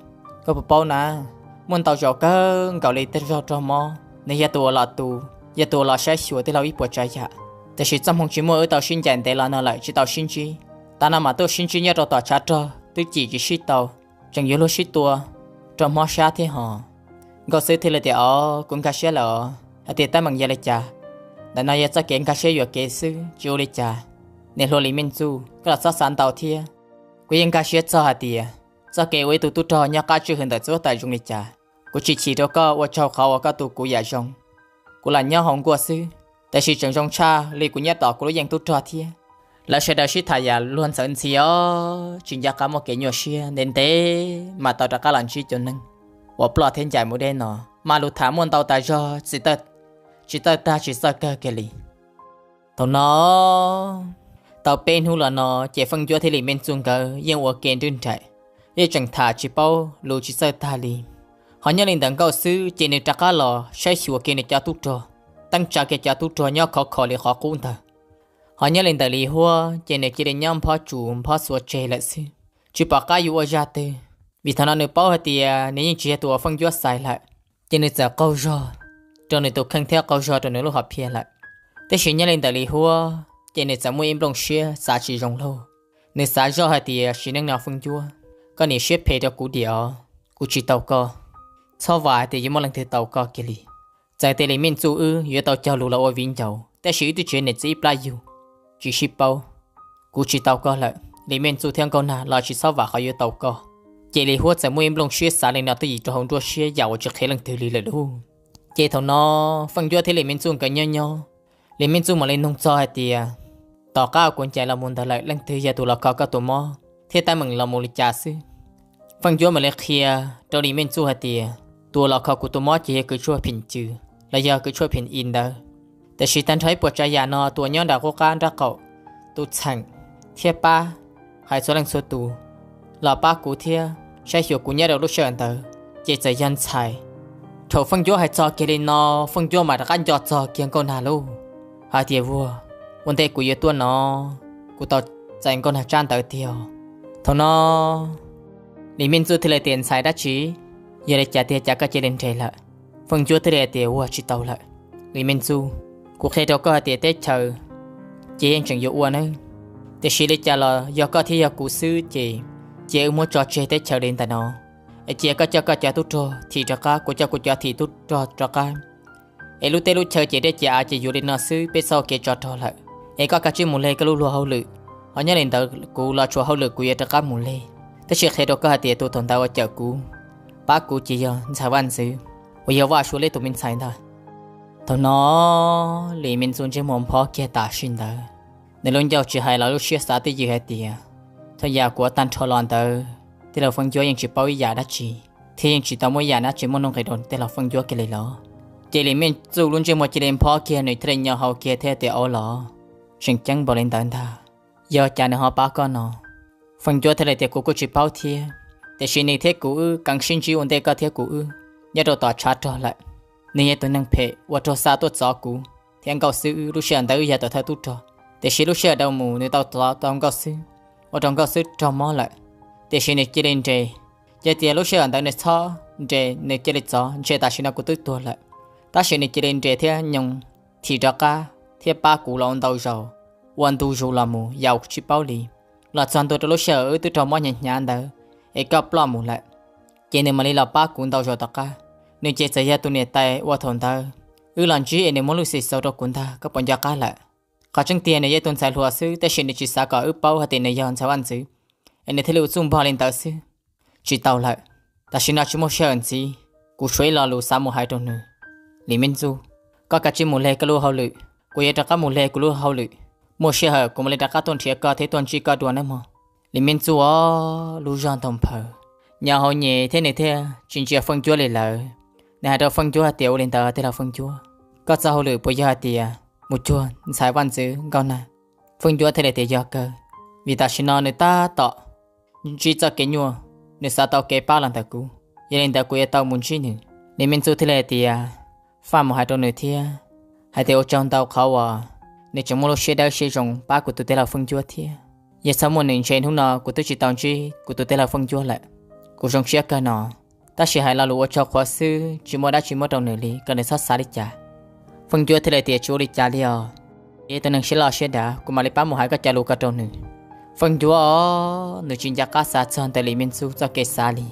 Koj puas paub na, muaj ntau zaus kawg nkaus li tej zog raug mob nws yog tus uas los tu, yog tus uas los saib xyuas tij laug ib puas tsav yam. Tiam sis txoj hmoo tsis muaj wb tau sib ncaim ntev los no lawm tsis tau sib ntsib, tav no mam tuaj sib ntsib nyob rau tom tshav rog twb cim tsis sib tau, tseem yuav luag sib tua, raug mob sab thiab hos. Nkauj Xwb thiaj li tias, Os, kuv nkag siab lawm os, hais tias teeb meem yog li cas. Ntawm no yog txoj kev nkag siab yuam kev xwb tsis ua li cas. Niam hluas Lis Mej Txuj, koj los txhob xav ntau thiab. Kuv yeej nkag siab txog hais tias txoj kev ua ib tug tub rog nyob qab tswj hwm ntawm txhua teb chaws zoo li cas. Kuv tsis chim rau koj ua tsaug qhov uas koj tu kuv yam zoo. Kuv lam nyob hauv nkuaj xwb, tiam sis tseem zoo tshaj li kuv nyob tom kuv lub yeej tub rog thiab. Lawv sawv daws sib tham yam luag ntxawv ntxhi os, tsis nco qab muaj kev nyuaj siab, ntev ntev mam tau rov qab los ntsib cov neeg uas ploj thiab ncaim mus deb no. Mas lus tham muaj ntau tas zog, tsis tawj tag tsis txawj kawg kiag li. Thaum no tau peb hnub los no ces Feej Ncuab thiab Lis Mej Txuj nkawd yeej ua ke nrwj nraim, yeej tseem tham tsis paub lus tsis txawj tag li. Ho nyob li ntawm Nkauj Xwb ces nws rov qab los saib xyuas kiag nws cov tub rog, teeb tsa kiag cov tub rog nyob khov kho li qhov qub ntawd. Ho nyob li ntawm Lis Huab ces nws cia li nyob nphob tsuas nphob xuav tseg lawm xwb, tsis pom qab yuav ua zaj twg. Vim thaum no nws paub hais tias nws yeej tsis yog tus uas Feej Ncuab xaiv lawm, ces nws txawm qaug zog rau nws tus kheej thiab qaug zog rau nws lub hom phiaj lawm. Tiam sis nyob li ntawm Lis Huab ces nws txawm muaj ib nplooj siab xav tsis zoo lauj. Nws xav zoj hais tias, Sim neej no Feej Ncuab, koj niam siab phem rau kuv diam os, kuv tsis tau koj, txhob vam hais tias yuav muaj leej twg tau koj kiag li. Txawm tias Lis Mej Txuj wb yuav tau cog lus los ua viv ncaus, tab sis wb twb tsis yog niam txiv ib plab yug, tsis sib paub. Kuv tsis tau koj lawm, Lis Mej Txuj thiab Nkauj Nag los tsis txhob vam qhov yuav tau koj. Ces Lis Huab txawm muaj ib nplooj siab xav li no twj ywm rau hauv nruab siab yam uas tsis qhia leej twg li lawm lauj. Ces thaum no Feej Ncuab thiab Lis Mej Txuj nkawd nyob nyob, Lis Mej Txuj mam li noog txog hais tias, Tom qab kuv ncaim los mus ntawd lawm leej twg yog tus los kho koj tus mob thiab teeb meem los mus li cas xwb? Feej Ncuab mam li qhia rau Lis Mej Txuj hais tias, Tus uas los kho kuv tus mob ces yog kws tshuaj phim cws los yog kws tshuaj phim i ntawd. Tiam sis tag nrho ib puas tsav yam no tus uas nyob nram qub qab nraub qaum, tus txheem thiab pab, hais txhua leej txhua tus los pab kuv thiab saib xyuas kuv nyob rau lub sij hawm ntawd ces txawm yog ntxhais. Thaum Feej Ncuab hais txog kiag li no, Feej Ncuab mam rov qab nco txog kiag Nkauj Nag lauj, hais tias, Vuag, ua ntej kuv yuav tuaj no, kuv tau txais Nkauj Nag tsab ntawv tiag. Thaum no Lis Mej Txuj thiaj li tias, Ntxhais dab tsi? Yog li cas tiag cas koj cia li nres lawm? Feej Ncuab thiaj li hais tias, Ua tsis tau lawm, Lis Mej Txuj. Kuv qhia rau koj hais tias teb chaws ces yeej tseem yuav ua nawb, tiam sis li cas los yog koj thiab yog kuv xwb ces cia wb muab tso tseg teb chaws li ntawm no, es cia koj coj koj cov tub rog thim rov qab, kuv coj kuv cov thim tub rog rov qab. Es lub teb lub chaw ces dej ces av ces yuav li no xwb, peb txhob ua kev tsov rog lawm. Es koj kav tsij mus leg koj lub luag hauj lwm, ho nyob li ntawd kuv los tshuav hauj lwm kuv yuav rov qab mus leg. Tab sis qhia rau koj hais tias tus thaum ntawd uas cawm kuv, pab kuv ces yog ntxhais Vaj Ntxwv uas yog Vaj Suav Leb tus me ntxhais ntag. Thaum no Lis Mej Txuj ntsej muag nphob kiag tam sim ntawd, nws lub ncauj tsis hais los lub siab xav twj ywm hais tias, Thaum yam kuv ua tag nrho los ntawd tij laug Feej Ncuab yeej tsis paub ib yam dab tsi, thiab yeej tsis tau muaj ib yam dab tsi muaj nuj nqis rau tij laug Feej Ncuab kiag li los? Ces Lis Mej Txuj lub ntsej muag cia li nphob kiag, nws thiaj li nyo hau kiag thiab tias, Au los, tseem ceeb npaum li ntawd ntag. Yog cas nws ho pab koj no? Feej Ncuab thiaj li tias, Kuv kuj tsis paub thiab, tiam sis nws thiab kuv wb keev sib ntsib ua ntej koj thiab kuv wb nyob rau tom tshav rog lawm. Nws yog tus neeg phem uas raug xa tuaj txov kuv thiab Nkauj Xwb wb lub sij hawm ntawd wb yog tus thawj tub rog, tiam sis lub sij hawm dhau mus nws tau txov tau Nkauj Xwb, ua rau Nkauj Xwb raug mob lawm, tiam sis nws cia li nres. Yog tias lub sij hawm ntawd nws txhob nres nws cia li txov ntshe tam sim no kuv twb tuag lawm, tab sis nws cia li nres thiab nyoos thim rov qab thiab pab kuv los ua ntau zaus, ua ntu zus los mus yam kuv tsis paub li, los txog ntua rau lub sij hawm wb twb raug mob hnyav hnyav ntawd es koj ploj mus lawm, ces nws mam li los pab kuv ntau zaus tom qab. Nws ces txawm yog tus niam tais uas thaum ntawd wb los ntsib es nws muab lub xim xaus rau kuv ntag, koj puas nco qab lawm? Qhov tseeb tiag nws yog tus ntxhais hluas xwb, tab sis nws tsis xav kom wb paub hais tias nws yog ntxhais Vaj Ntxwv, es nws thiaj li ua txuj npog li ntawd xwb. Tsis tau lawm, tam sim no tsis muaj sij hawm ntxiv, kuv tshuav ib lo lus xav mus hais rau nws. Lis Mej Txuj, koj kav tsij mus leg koj lub hauj lwm, kuv yuav rov qab mus leg kuv lub hauj lwm. Muaj sij hawm kuv mam li rov qab tuaj nrhiav koj thiab tuaj ntsib koj dua nawb mog. Lis Mej Txuj os, lub zog ntoo phaws, nyo hauv nyem thiab nws thiaj tsis ntsia Feej Ncuab li lawm. Nws hais rau Feej Ncuab hais tias, Ua li ntawd tij laug Feej Ncuab, koj txoj hauj lwm puas yog hais tias mus cuag ntxhais Vaj Ntxwv Nkauj Nag? Feej Ncuab thiaj li tias, Yog kawg, vim tam sim no nws tab tom ntsib txoj kev nyuaj nws xav tau kev pab los ntawm kuv. Yog li ntawd kuv yuav tau mus ntsib nws. Lis Mej Txuj thiaj li hais tias, Faj mus hais rau nws thiab, hais tias ua tsaug ntau qhov uas nws tseem muaj lub siab dawb siab zoo pab kuv tus tij laug Feej Ncuab thiab. Yog txhob muaj nws ntshe hnub no kuv twb tsis tau ntsib kuv tus tij laug Feej Ncuab lawm. Kuv zoo siab kawg no, tab sis hais lo lus ua tsaug qhuav xwb tsis muaj dab tsi muab rau nws li, kom nws txhob xav li cas. Feej Ncuab thiaj li tias, Tsis ua li cas li os, yog tus neeg siab loj siab dav, kuv mam li pab mus hais koj cov lus ko rau nws. Feej Ncuab os, nws tsis nco qab xav txog ntawm Lis Mej Txuj txoj kev xav li.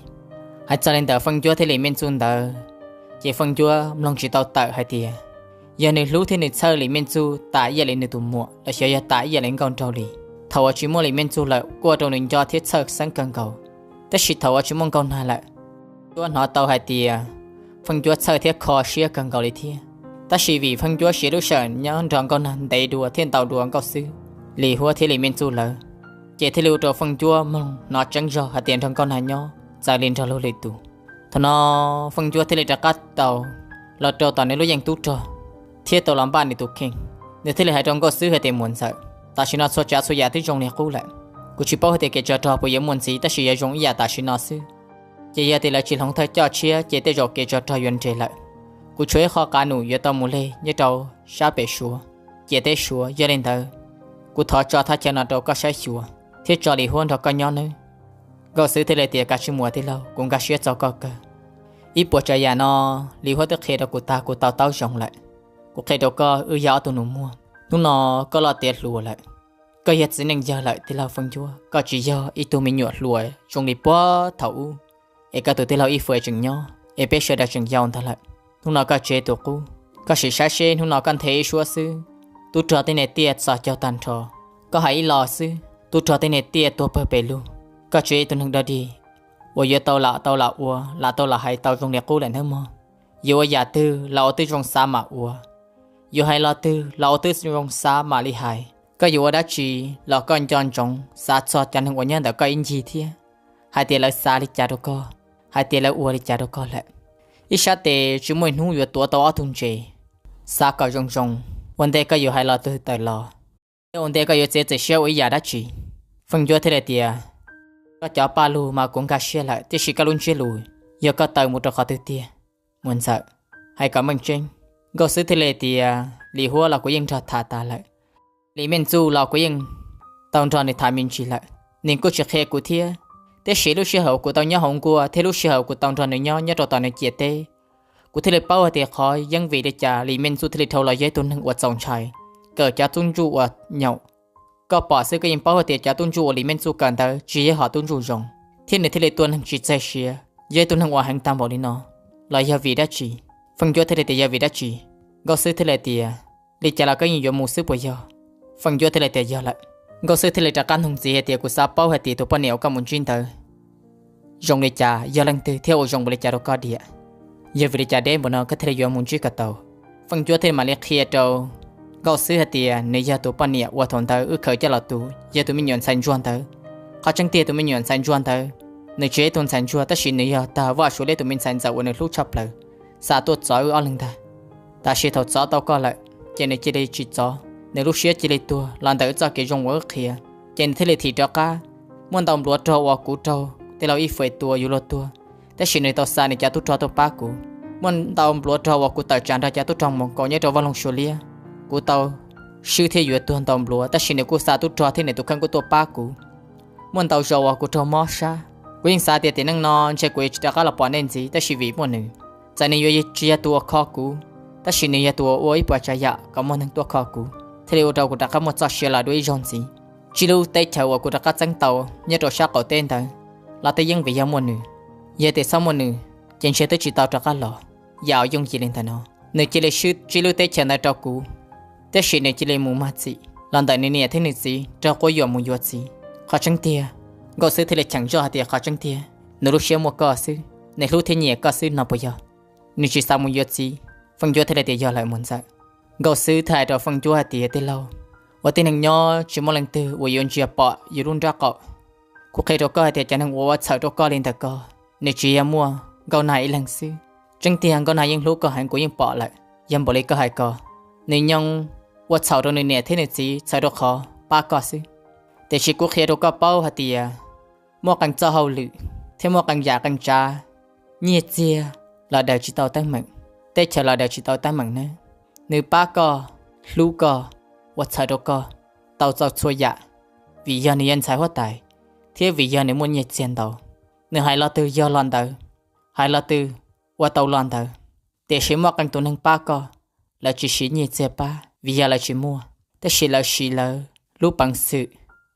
Hais txog li ntawm Feej Ncuab thiab Lis Mej Txuj ntawd, ces Feej Ncuab mloog tsis tau tawm hais tias, yog nws hlub thiab nws txhawj Lis Mej Txuj tas ib yam li nws tus muam los xyov yog tas ib yam li nkauj nraug li. Thaum uas tsis muaj Lis Mej Txuj lawm kuj ua rau nws nco thiab txhawj xeeb kawg nkaus, tab sis thaum uas tsis muaj nkauj nag lawm, Ncuab hnov tau hais tias Feej Ncuab txhawj thiab kho siab kawg nkaus li thiab. Tab sis vim Feej Ncuab siv lub sij hawm nyob nrog nkauj nag ntev dua thiab ntau dua nkauj xwb, Lis Huab thiab Lis Mej Txuj lawv, ces thiaj li ua rau Feej Ncuab mloog hnov tseeb zog hais tias nrog nkauj nag nyob txawv li nrog luag lwm tus. Thaum no Feej Ncuab thiaj li rov qab tau los rau tom nws lub yeej tub rog thiab tau los npaj nws tus kheej. Nws thiaj li hais rau nkauj xwb hais tias, Muam ntxawm, tam sim no txhua tsav txhua yam twb zoo li qub lawm. Kuv tsis paub hais tias kev tsov rog puas yuav muaj ntxiv, tab sis yuav zoo ib yam tam sim no xwb. Ces yog tias lawv tsis hloov thawj coj tshiab ces tej zaum kev tsov rog yuav nres lawm. Kuv tshuav ib qho qav num yuav tau mus leg nyob rau sab pem Suav, ciam teb Suav. Yog li ntawd, kuv thov tso thaj chaw no rau koj saib xyuas thiab tso Lis Huab nrog koj nyob nawb. Nkauj xwb thiaj li tias, Kav tsij mus tij laug, kuv nkag siab txog koj kawg. Ib puas tsav yam no Lis Huab twb qhia rau kuv tag, kuv to taub zoo lawm. Kuv qhia rau koj, wb yog ob tug nus muag, hnub no koj loj tiav hluas lawm, koj yog txiv neej yawg lawm tij laug Feej Ncuab, koj tsis yog ib tug me nyuam hluas zoo li puag thaum ub es koj tus tij laug Ib Fua tseem nyob es peb sawv daws tseem yau ntag lawm. Hnub no koj tsev tus qub, koj sim saib seb hnub no koj nthe ib suab xwb, tub rog tej niag tiaj txo caug tag nrho. Koj hais ib los xwb, tub rog tej niag tiaj tuag pawg pes lug. Koj tsis yog ib tug neeg dog dig uas yuav tau lam tau lam ua, lam tau lam hais tau zoo li qub lawm nawb mog. Yuav ua yam twg los ua twb zoo xav mam ua, yuav hais lo twg los ua twb zoo xav mam li hais. Koj yuav ua dab tsi los koj nco ntsoov xav txog cov neeg uas nyob ntawm koj ib ncig thiab, hais tias lawv xav li cas rau koj, hais tias lawv ua li cas rau koj lawm. Ib sab tes tsis muaj ib hnub yuav tuav tau ob tug ntses. Xav kom zoo zoo, ua ntej koj yuav hais lo twg tawm los, thiab ua ntej koj yuav txiav txim siab ua ib yam dab tsi. Feej Ncuab thiaj li tias, Koj cov paj lug mas kuv nkag siab lawm, tiam sis koj lub ntsiab lus yog koj taw mus rau qhov twg tiag? Muam ntxawm, hais kom meej tseeb. Nkauj xwb thiaj li tias, Lis Huab los kuv yeej nrog tham tas lawm, Lis Mej Txuj los kuv yeej tau nrog nws tham me ntsis lawm, nws kuj tsis qhia kuv thiab. Tiam sis lub sij hawm kuv tau nyob hauv nkuaj thiab lub sij hawm kuv tau nrog nws nyob nyob rau tom nws ciam teb, kuv thiaj li paub hais tias qhov yeeb vim li cas Lis Mej Txuj thiaj li dhau los yog ib tug neeg uas txaus ntshai, kawm cov tub ntsuj uas nyaum. Koj pom xwb koj yeej paub hais tias cov tub ntsuj uas Lis Mej Txuj kawm ntawd tsis yog hom tub ntsuj zoo, thiab nws thiaj li tua neeg tsis txaus siav, yog ib tug neeg uas heev tag npaum li no los yog vim dab tsi? Feej Ncuab thiaj li tias, Yog vim dab tsi? Nkauj xwb thiaj li tias, Li cas los koj yeej yuav mus xwb puas yog? Feej Ncuab thiaj li tias, Yog lawm. Nkauj xwb thiaj li rov qab nug ntxiv hais tias, Kuv xav paub hais tias tus poj niam uas koj mus ntsib ntawd zoo li cas, yog leej twg thiab ua zoo npaum li cas rau koj diam? Yog vim li cas deb npaum no koj thiaj li yuav mus ntsib ko taus? Feej Ncuab thiaj li mam li qhia rau Nkauj xwb hais tias nws yog tus poj niam uas thaum ntawd wb khaws coj los tu, yog tus me nyuam ntxhais ntsuag ntawd. Qhov tseeb tiag tus me nyuam ntxhais ntsuag ntawd, nws tsis yog ib tug ntxhais ntsuag tab sis nws yog tag Vaj Suav Liab tus me ntxhais ntxawm uas nws hlub tshaj plaws, xav tuaj txov wb ob leeg ntag. Tab sis thaum txov tau koj lawm, ces nws cia li tsis txov, nws lub siab cia li tuag los ntawm wb txoj kev zoo uas wb qhia, ces nws thiaj li thim rov qab. Muaj ntau npluav rog uas kuv raug tij laug Ib Fua tua yuav luag tuag, tab sis nws tau xa nws cov tub rog tuaj pab kuv. Muaj ntau npluav rog uas kuv tawm tsam nrog cov tub rog Moos Kaus nyob rau vaj loog Suav Liab, kuv tau swb thiab yuav tuag ntau npluav, tab sis nws kuj xa tub rog thiab nws tus kheej kuj tuaj pab kuv. Muaj ntau zaus uas kuv raug mob sab, kuv yeej xav tias tiam neej no ntshe kuv yuav tsis rov qab los pom nej ntxiv, tab sis vim muaj nws, txawm nws yuav tsis yog tus uas kho kuv, tab sis nws yog tus uas ua ib puas tsav yam kom muaj neeg tuaj kho kuv, thiaj li ua rau kuv rov qab muaj txoj sia los dua ib zaug ntxiv. Tsib lub teb chaws uas kuv rov qab txeeb tau nyob rau sab qaum teb ntawd los twb yeej vim yog muaj nws. Yog tias txhob muaj nws, ces ntshe twb tsis tau rov qab los. Yam uas yooj yim li ntawm no, nws cia li swb tsib lub teb chaws ntawd rau kuv, tab sis nws cia li mus mag txim los ntawm nws niam thiab nws txiv raug quab yuam mus yuav txiv. Qhov tseeb tiag, Nkauj Xwb thiaj li cheem zoj hais tias qhov tseeb tiag nws lub siab muaj koj xwb, nws hlub thiab nyiam koj xwb no puas yog? Nws tsis xav mus yuav txiv. Feej Ncuab thiaj li tias yog lawm muam ntxawm. Nkauj Xwb thiaj hais rau Feej Ncuab hais tias tij laug, ua tib neeg nyob tsis muaj leej twg uas yuav ntsia pom yus lub nraub qaum. Kuv qhia rau koj hais tias cov neeg uas ua txhaum rau koj li ntawm ko, nws tsis yog muaj Nkauj Nag ib leeg xwb. Tseeb tiag Nkauj Nag yeej hlub koj heev kuv yeej pom lawm. Yog npaum li koj hais ko, nws nyob ua txhaum rau nws niam thiab nws txiv txhawm rau qhov pab koj xwb. Tiam sis kuv qhia rau koj paub hais tias muaj qee txoj hauj lwm thiab muaj qee yam qee tsav, nyiaj txiag los daws tsis tau teeb meem, teb chaws los daws tsis tau teeb meem nawb. Nws pab koj, hlub koj, ua txhawm rau koj, tau txaus txhua yam, vim yog nws yog ntxhais huab tais, thiab vim yog nws muaj nyiaj txiag ntau. Nws hais lo twg yog lo ntawd, hais lo twg ua tau lo ntawd. Tiam sis muaj qee tus neeg pab koj, lawv tsis siv nyiaj txiag pab vim yog lawv tsis muaj, tab sis lawv siv lawv lub peev xwm,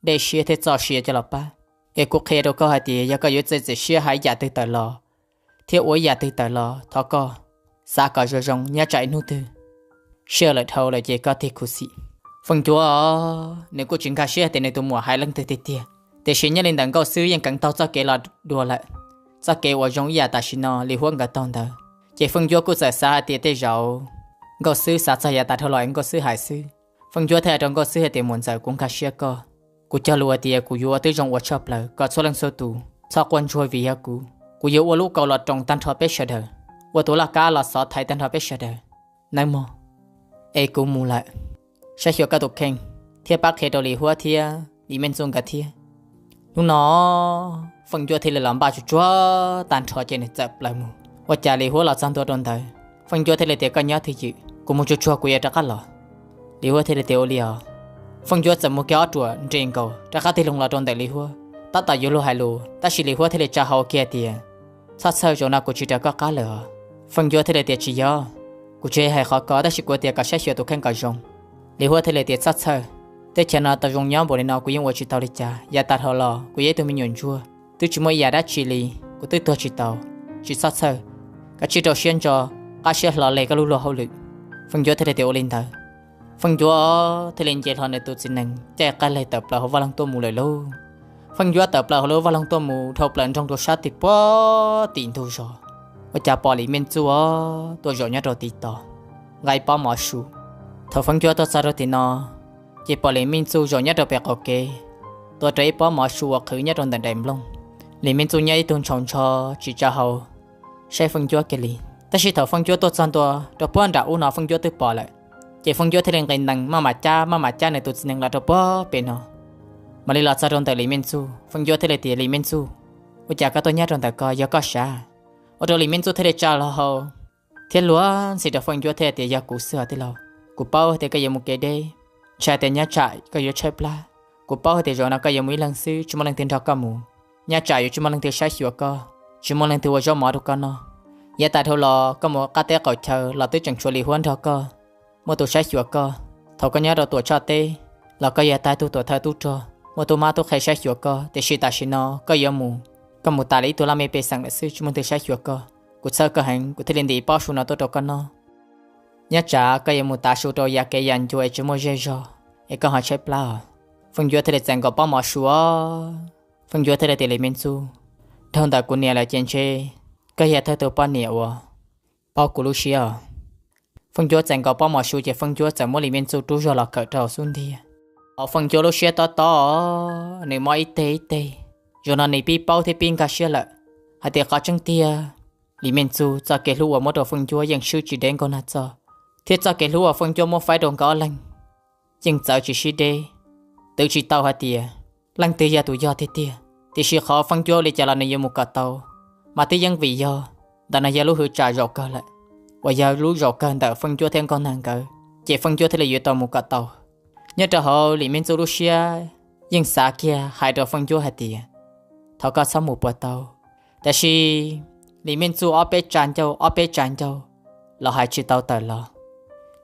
dej siab thiab txoj sia coj los pab. Es kuv qhia rau koj hais tias yog koj yuav txiav txim siab hais yam twg tawm los thiab ua yam twg tawm los, thov koj xav kom zoo zoo, nyob tsam ib hnub twg sij hawm lawm dhau lawm ces koj tig khuv xim. Feej Ncuab, nws kuj tsis nkag siab tias nws tus muam hais leej twg tiag tiag, tiam sis nyob li ntawm Nkauj Xwb yeej keev taug txoj kev los dua lawm. Txoj kev uas zoo ib yam tam sim no Lis Huab nkawd taug ntawd, ces Feej Ncuab kuj txawm xav hais tias tej zaum Nkauj Xwb xav txog yav tas dhau los es Nkauj Xwb hais xwb. Feej Ncuab thiaj hais rau Nkauj Xwb hais tias, muam ntxawm, kuv nkag siab koj, kuv cog lus hais tias kuv yuav ua tib zoo ua tshaj plaws kom txhua leej txhua tus txhob quaj ntsuag vim yog kuv. Kuv yuav ua lub kaus los roos tag nrho peb sawv daws, ua tus laj kab los xov thaiv tag nrho peb sawv daws nawb mog. Es kuv mus lawm, saib xyuas koj tus kheej thiab pab qhia rau Lis Huab thiab Lis Meej Txuj nkawd thiab. Hnub no Feej Ncuab thiaj li los npaj tsuag tsuag tag nrho ces nws txawm plaws mus. Ua cas Lis Huab los txog ntua rau ntawd, Feej Ncuab thiaj li tias, koj nyob twj ywm, kuv mus tsuag tsuag kuv yuav rov qab los. Lis Huab thiaj li tias, ua li os. Feej Ncuab txawm mus kiag ob ruam nres nkaus rov qab tig loo los rau ntawm Lis Huab, tab tom yuav luag hais lus tab sis Lis Huab thiaj li tsa hau kiag tias, txhob txhawj, zaum no kuv tsis raws koj qab lawm os. Feej Ncuab thiaj li tias, tsis yog, kuv tsis hais qhov ko tab sis kuv tias kom saib xyuas tus kheej kom zoo. Lis Huab thiaj li tias, txhob txhawj, teb chaws no tau zoo nyob npaum li no kuv yeej ua tsis tau li cas, yav tas dhau los kuv yog ib tug me nyuam ntsuag twb tsis muaj ib yam dab tsi li, kuv twb tuag tsis tau. Tsis txhob txhawj, koj tsij rau siab ntso, qab siab hlo leg koj lub luag hauj lwm. Feej Ncuab thiaj li tias, ua li ntawd. Feej Ncuab thiaj li nce hlo nws tus txiv nees caij qaij leg tawm plaws hauv vaj loog tuaj mus lawm lauj. Feej Ncuab tawm plaws hauv lub vaj loog tuaj mus dhau plaws nroog rau sab tim puag tim ntug zos, ua cas pom Lis Meej Txuj tuaj zaum nyob rau tim tod, nqa ib pob mov su. Thaum Feej Ncuab tuaj txog rau tim no, ces pom Lis Meej Txuj zaum nyob rau pem qaum kev, tua rau ib pob mov su uas qhwv nyob rau ntawm daim nplooj. Lis Meej Txuj nyob ib tug ntshaus ntsho tsis tsa hau saib Feej Ncuab kiag li. Tab sis thaum Feej Ncuab tuaj txog ntua rau puag nram ub no Feej Ncuab twb pom lawm, ces Feej Ncuab thiaj li nqis nees maj mam cab maj mam cab nws tus txiv nees los rau puag pem no. Mam li los txog rau ntawm Lis Meej Txuj, Feej Ncuab thiaj li tias, Lis Meej Txuj, ua cas koj tuaj nyob rau ntawm ko, yog koj sav? Ua rau Lis Meej Txuj thiaj li tsa hlo hau thiab luag ntxhi rau Feej Ncuab thiab tias, yog kuv xwb os tij laug. Kuv paub tias koj yuav mus kev deb, ntshai tias nyob tsam koj yuav tshaib plab. Kuv paub hais tias zaum no koj yuav mus ib leeg xwb tsis muaj leej twg nrog koj mus, nyob tsam yuav tsis muaj leej twg saib xyuas koj, tsis muaj leej twg ua zaub mov rau koj noj. Yav tas dhau los koj mus qab teb qaum chaw los twb tseem tshuav Lis Huab nrog koj, muaj tus saib xyuas koj. Thaum koj nyob rau Tuam Tshoj teb los koj yog tag tus tuam thawj tub rog, muaj tub mab tub qhe saib xyuas koj, tiam sis tam sim no koj yuav mus, koj mus tas li ib tug laj mej pej xeem lawm xwb tsis muaj leej twg saib xyuas koj. Kuv txhawj koj heev, kuv thiaj li ntim pob su no tuaj rau koj noj. Nyob tsam koj yuav mus tav su rau yav kev yav ncua es tsis muaj zej zog es koj ho tshaib plab os. Feej Ncuab thiaj li txais nkaus pob mov su os. Feej Ncuab thiaj li tias, Lis Meej Txuj, dhau ntawm kuv niam lawm ces ntshe koj yog thawj tus poj niam uas paub kuv lub siab os. Feej Ncuab txais nkaus pob mov su ces Feej Ncuab txawm muab Lis Meej Txuj rub zog los kawm rau hauv xub ntiag. Hauv Feej Ncuab lub siab tob tob, nws mob ib teg ib teg. Zaum no nws pib paub thiab pib nkag siab lawm hais tias qhov tseeb tiag, Lis Meej Txuj txoj kev hlub uas muab rau Feej Ncuab yeej swb tsis deb Nkauj Nag Txoj, thiab txoj kev hlub uas Feej Ncuab muab faib rau nkawd ob leeg yeej txawv tsis sib deb. Twv tsis tau hais tias leej twg yog tus yog tiag tiag, tiam sis qhov Feej Ncuab ua li cas los nws yuav mus kom tau, mas twb yeej vim yog ntawm no yog lub hwv tsam zaum kawg lawm, uas yog lub zaum kawg ntawm Feej Ncuab thiab Nkauj Nag nkawd, ces Feej Ncuab thiaj li yuav tau mus kom tau. Nyob rau hauv Lis Meej Txuj lub siab yeej xav kiag hais rau Feej Ncuab hais tias, thov koj txhob mus puas tau. Tab sis Lis Meej Txuj ob peb tsa ncauj ob peb tsa ncauj los hais tsis tau tawm los,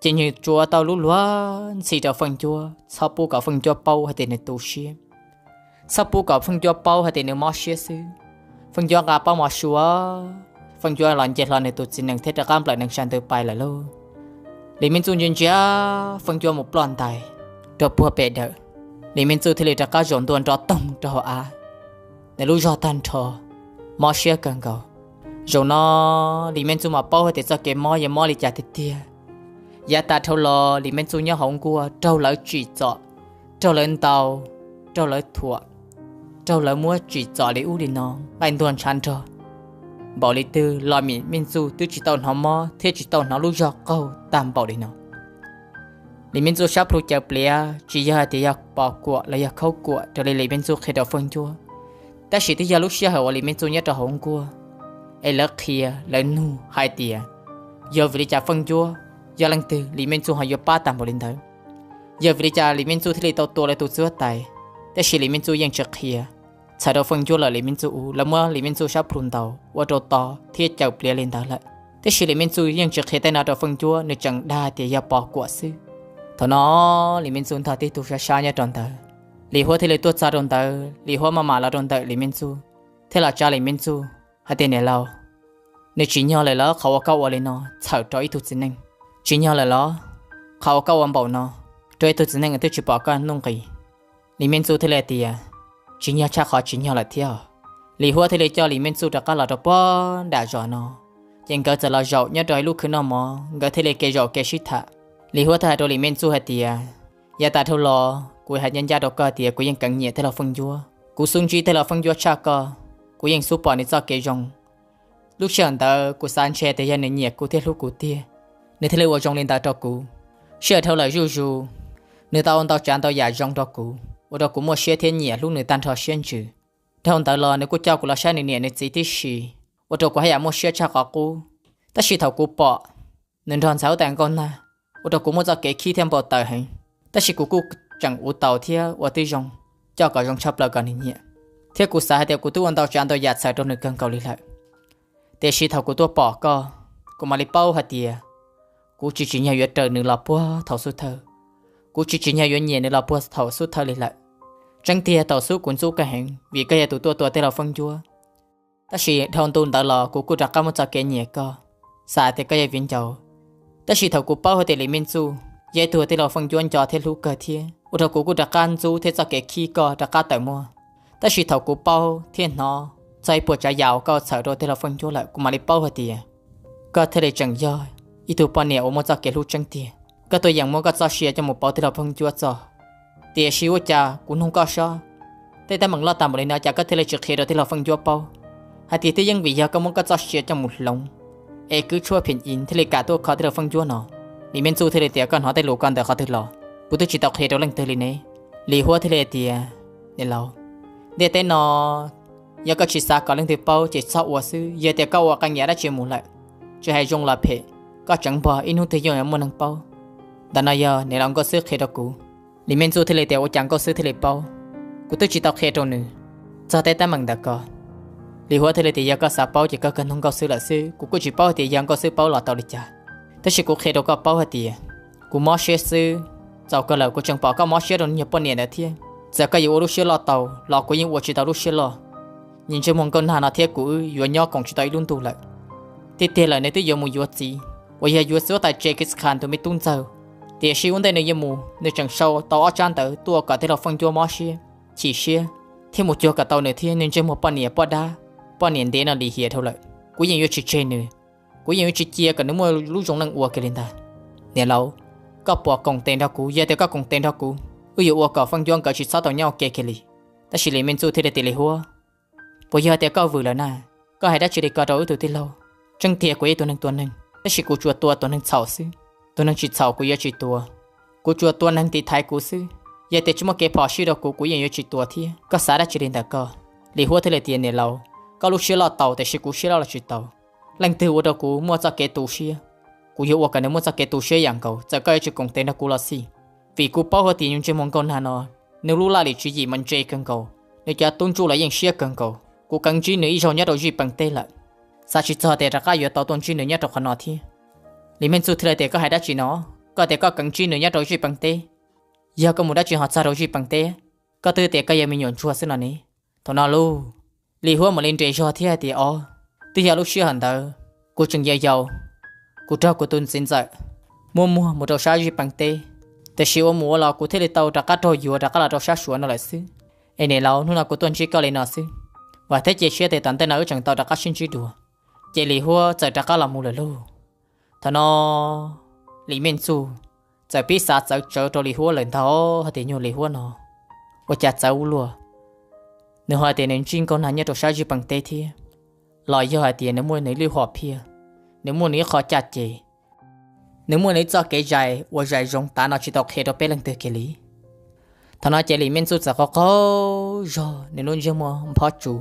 ces nws tsuas tau lub luag ntxhi rau Feej Ncuab txhob pub kom Feej Ncuab paub hais tias nws tu siab, txhob pub kom Feej Ncuab paub hais tias nws mob siab xwb. Feej Ncuab nqa pob mov su, Feej Ncuab los nce hlo nws tus txiv nees thiab rov qab nplawm nees sab ntawd pais lawm lauj. Lis Meej Txuj ntsia ntsia Feej Ncuab mus ploj ntais rau puag pem dawm, Lis Meej Txuj thiaj li rov qab zaum ntua nrov toog rau hauv av, nws lub zog tag nrho, mob siab kawg nkaus. Zaum no Lis Meej Txuj mam paub hais tias txoj kev mob yog mob li cas tiag tiag. Yav tas dhau los Lis Meej Txuj nyob hauv nkuaj raug lawv tsim txom, raug lawv ntaus, raug lawv thuam, raug lawv muab tsim txom li ub li no, nqaij ntuag ntshav nrog npaum li twg los Lis Meej Txuj twb tsis tau hnov mob thiab tsis tau hnov lub zog qaug tag npaum li no. Lis Meej Txuj sab plhu caws pliav tsis yog hais tias yog pos kuam los yog khaub kuam raws li Lis Meej Txuj qhia rau Feej Ncuab, Tab sis twb yog lub sij hawm uas Lis Meej Txuj nyob rau hauv nkuaj, es lawv qhia lawv nug hais tias yog vim li cas Feej Ncuab, yog leej twg Lis Meej Txuj ho yuav pab tag npaum li ntawd, yog vim li cas Lis Meej Txuj thiaj li tau tua lawv tus txiv huab tais. Tab sis Lis Meej Txuj yeej tsis qhia. Txhawm rau Feej Ncuab lawm Lis Meej Txuj ua lawv muab Lis Meej Txuj sab plhu ntaus ua rau to thiab cawm pliav li ntawd lawm. Tab sis Lis Meej Txuj yeej tsis qhia tej no rau Feej Ncuab, nws tseem dag tias yog pom kuam xwb. Thaum no Lis Meej Txuj ntog tib tug sab sab nyob rau ntawd. Lis Huab thiaj li tuaj txog rau ntawd, Lis Huab maj mam los rau ntawm Lis Meej Txuj, thiab los tsa Lis Meej Txuj hais tias, Niam laus, nws tsim nyog lawm los qhov uas koj ua li no txhawm rau ib tug txiv neej? Tsim nyog lawm los qhov uas koj ua npaum no rau ib tug txiv neej twb tsis pom koj nuj nqis? Lis Meej Txuj thiaj li tias, Tsim nyog tshaj qhov tsim nyog lawm thiab. Lis Huab thiaj li coj Lis Meej Txuj rov qab los rau puag nram zos no, ces nkawd txawm los zaum nyob rau ib lub khw noj mov, nkawd thiaj li kev zaum kev sib tham. Lis Huab thiaj hais rau Lis Meej Txuj hais tias, Yav tas dhau los kuv hais ncaj ncaj rau koj tias kuv yeej keev nyiam tij laug Feej Ncuab, kuv xub ntsib tij laug Feej Ncuab tshaj koj, kuv yeej xub pom nws txoj kev zoo. Lub sij hawm ntawd kuv xav ntshe tias yog nws nyiam kuv thiab hlub kuv tiag, nws thiaj li ua zoo li ntawd rau kuv. Sij hawm dhau lawm zuj zus, nws tau ua ntau tsav ntau yam zoo rau kuv, ua rau kuv muaj siab thiab nyiam hlub nws tag nrho siab ntsws. Dhau ntawd los nws kuj coj kuv los saib nws niam nws txiv tib si, ua rau kuv haj yam muaj siab tshaj qhov qub. Tab sis thaum kuv pom nws nrog ntxhais huab tais Nkauj Nag, ua rau kuv muaj txoj kev khib thiab npau taws heev. Tab sis kuv kuj tseem ua tau thiab ua tib zoo, coj kom zoo tshaj plaws kom nws nyiam, thiab kuv xav hais tias kuv twb ua ntau tsav ntau yam txhawm rau nws kawg nkaus li lawm. Tiam sis thaum kuv tuaj pom koj, kuv mam li paub hais tias kuv tsis tsim nyog yuav raws nws los puag thaum xub thawj. Kuv tsis tsim nyog yuav nyiam nws los puag thaum xub thawj li lawm. Tseeb tiag thaum xub kuv ntxub koj heev vim koj yog tus tuaj tua tij laug Feej Ncuab. Tab sis dhau ntu ntawd los kuv kuj rov qab muaj txoj kev nyiam koj, xav tias koj yog viv ncaus. Tab sis thaum kuv paub hais tias Lis Meej Txuj yog ib tug tij laug Feej Ncuab nco thiab hlub kawg thiab, ua rau kuv kuj rov qab ntxub thiab txoj kev khib koj rov qab tawm muaj. Tab sis thaum kuv paub thiab hnov txog ib puas tsav yam uas koj txhawm rau tij laug Feej Ncuab lawm, kuv mam li paub hais tias koj thiaj li tseem yog ib tug poj niam uas muaj txoj kev hlub tseeb tiag. Koj tuaj yeem muab koj txoj sia coj mus pauv tij laug Feej Ncuab txog. Tiam sis ua cas kuv nug koj seb tej teeb meem loj tag npaum li no cas koj thiaj li tsis qhia rau tij laug Feej Ncuab paub hais tias twb yeej vim yog koj muab koj txoj sia coj mus hloov es kwv tshuaj phim ib thiaj li kam tuaj kho tij laug Feej Ncuab no. Lis Meej Txuj thiaj li tias, koj hnov tej lus ko ntawm qhov twg los? Kuv twb tsis tau qhia rau leej twg li ne. Lis Huab thiaj li tias, niam laus, ntiaj teb no yog koj tsis xav kom leej twg paub ces txhob ua xwb, yog tias koj ua qee yam dab tsi mus lawm, tsis hais zoo los phem, koj tseev npog ib hnub twg yeej yuav muaj neeg paub. Ntawm no yog niam laus Nkauj Xwb qhia rau kuv. Lis Meej Txuj thiaj li tias, ua cas Nkauj Xwb thiaj li paub? Kuv twb tsis tau qhia rau nws txog tej teeb meem ntawm ko. Lis Huab thiaj li tias, yog koj xav paub ces koj kawg nug Nkauj Xwb lawm xwb, kuv kuj tsis paub tias yog Nkauj Xwb paub los tau li cas. Tab sis kuv qhia rau koj paub hais tias kuv mob siab xwb, txaus kawg lawm kuv tseem pom koj mob siab rau nyuag poj niam ntawd thiab. Txawm koj yuav ua lub siab loj tau los kuv yeej ua tsis tau lub siab loj. Niag ntsej muag Nkauj Nag no thiab kuv wb yuav nyob koom tsis tau ib lub ntuj lawm. Tiag tiag lawm nws twb yuav mus yuav txiv uas yog yuav txiv huab tais Jekis Khan tus me tub ntxawg. Tiam sis ua ntej nws yuav mus nws tseem sau tau ob tsab ntawv tuaj kom tij laug Feej Ncuab mob siab, chim siab, thiab mus cuag kom tau nws thiab nws ntsej muag poj niam poj dab, poj niam ntev no lim hiam dhau lawm. Kuv yeej yuav tsis tseg nws, kuv yeej yuav tsis cia kom nws muaj lub zoo neej ua kiag li ntag. Niam laus, koj puas koom tes nrog kuv? Yog tias koj koom tes nrog kuv, wb yuav ua kom Feej Ncuab nkawd tsis txhob tau nyob ua ke kiag li. Tab sis Lis Meej Txuj thiaj li tias, Lis Huab, puas yog tias koj vwm lawm na? Koj hais dab tsi li ko rau wb tus tij laug? Tseeb tiag kuv yog ib tug neeg tua neeg, tab sis kuv tsuas tua tus neeg txhaum xwb. Tus neeg tsis txhaum kuv yuav tsis tua. Kuv tsuas tua neeg tiv thaiv kuv xwb. Yog tias tsis muaj kev phom sij rau kuv, kuv yeej yuav tsis tua thiab. Koj xav dab tsi li ntawm koj? Lis Huab thiaj li tias, niam laus, koj lub siab loj tau, tiam sis kuv siab loj los tsis tau. Leej twg ua rau kuv muaj txoj kev tu siab, kuv yuav ua kom nws muaj txoj kev tu siab ib yam nkaus, txawm koj yuav tsis koom tes nrog kuv los xij. Vim kuv paub hais tias niag ntsej muag Nkauj Nag no, nws lub laj lim tswv yim mas ntse kawg nkaus, nws cov tub ntsuj los yeej siab kawg nkaus. Kuv keev ntsib nws ib zaug nyob rau Zij Pees teb lawm, xav tsis txog tias rov qab yuav tau tuaj ntsib nws nyob rau qhov no thiab. Lis Meej Txuj thiaj li tias, koj hais dab tsi no? Koj tias koj keev ntsib nws nyob rau Zij Pees teb, yog koj mus dab tsi ho txog rau Zij Pees teb? Koj twb tias koj yog me nyuam ntsuag xwb no ne. Thaum no lauj, Lis Huab mam li nres zog thiab hais tias, o, twb yog lub sij hawm ntawd kuv tseem yau yau, kuv raug kuv tus txiv ntxawm muab muag mus rau sab Zij Pees teb, tiam sis ua mus ua los kuv thiaj li tau rov qab raug yuav rov qab los rau sab Suav no lawm xwb. Es niam laus, hnub no kuv tuaj ntsib koj li no xwb, vam thiab cia siab tias tom ntej no wb tseem tau rov qab sib ntsib dua. Ces Lis Huab txawm rov qab los mus lawm lauj. Thaum no Lis Meej Txuj txawm pib xav txawv tsawv rau Lis Huab lawm ntag hais tias, nyuag Lis Huab no ua cas txawv ua luaj. Nws ho hais tias nws ntsib Nkauj Nag nyob rau sab Zij Pees teb thiab, los yog hais tias nws muaj nws ib lub hom phiaj, nws muaj nws ib qho caj ces, nws muaj nws ib txoj kev zais uas zais zoo tav no tsis tau qhia rau peb leej twg kiag li. Thaum no ces Lis Mej Txuj txawm qaug qaug zog, nws lub ntsej muag nphob tsuv,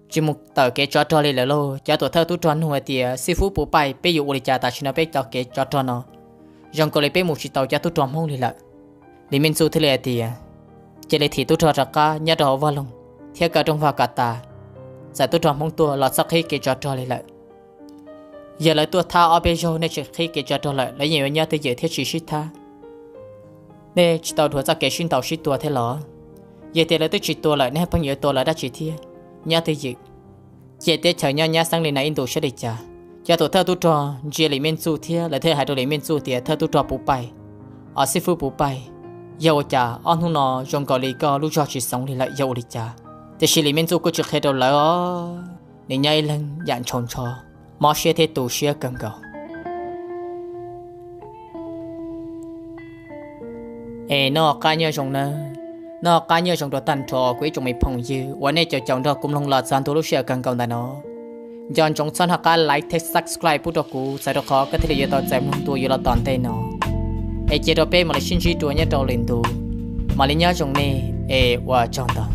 tsis mus tawm kev tsov rog li lawm lauj. Cov tuam thawj tub rog nug hais tias, xib fwb Puv Paij, peb yuav ua li cas? Tam sim no peb cov kev tsov rog no zoo nkaus li peb mus tsis tau cov tub rog Hmoob li lawm. Lis Mej Txuj thiaj li hais tias, cia li thim tub rog rov qab nyob rau hauv vaj loog thiab kaw rooj vag kom tas, txawm tub rog Hmoob tuaj los txhob qhib kev tsov rog li lawm. Yog lawv tuaj thab ob peb zaug nej tsis qhib kev tsov rog lawm, lawv yeej yuav nyob twj ywm thiab tsis sib thab. Nej tsis tau dhuav txoj kev sib ntaus sib tua thiab los? Yog tias lawv twb tsis tua lawm, nej pheej yuav tua lawv dab tsi thiab? Nyob twj ywm, cia teb chaws nyob nyab xeeb li no ib ntus saib li cas. Cov tuam thawj tub rog ntsia Lis Mej Txuj thiab lawv thiaj hais rau Lis Mej Txuj tias, thawj tub rog Puv Paij, os xib fwb Puv Paij, yog ua cas ob hnub no zoo nkaus li koj lub zog tsis xoov li lawm, yog ua li cas? Tiam sis Lis Mej Txuj kuj tsis qhia rau lawv os, nws nyob ib leeg yam ntshaus ntsho, mob siab thiab tu siab kawg nkaus. Es noj qab nyob zoo nawb. Noj qab nyob zoo rau tag nrho kuv ib tsoom me phooj ywg uas nej caum caum nrog kuv mloog los txog ntua lub sij hawm kawg nkaus ntawm no. Nco ntsoov txhob noj qab like thiab subscribe pub rau kuv, txhawm rau qhov koj thiaj li yuav tau txais mloog ntu yuav los tom ntej no. Es cia rau peb mam li sib ntsib dua nyob rau lwm ntu. Mam li nyob zoo nej, es ua tsaug ntau.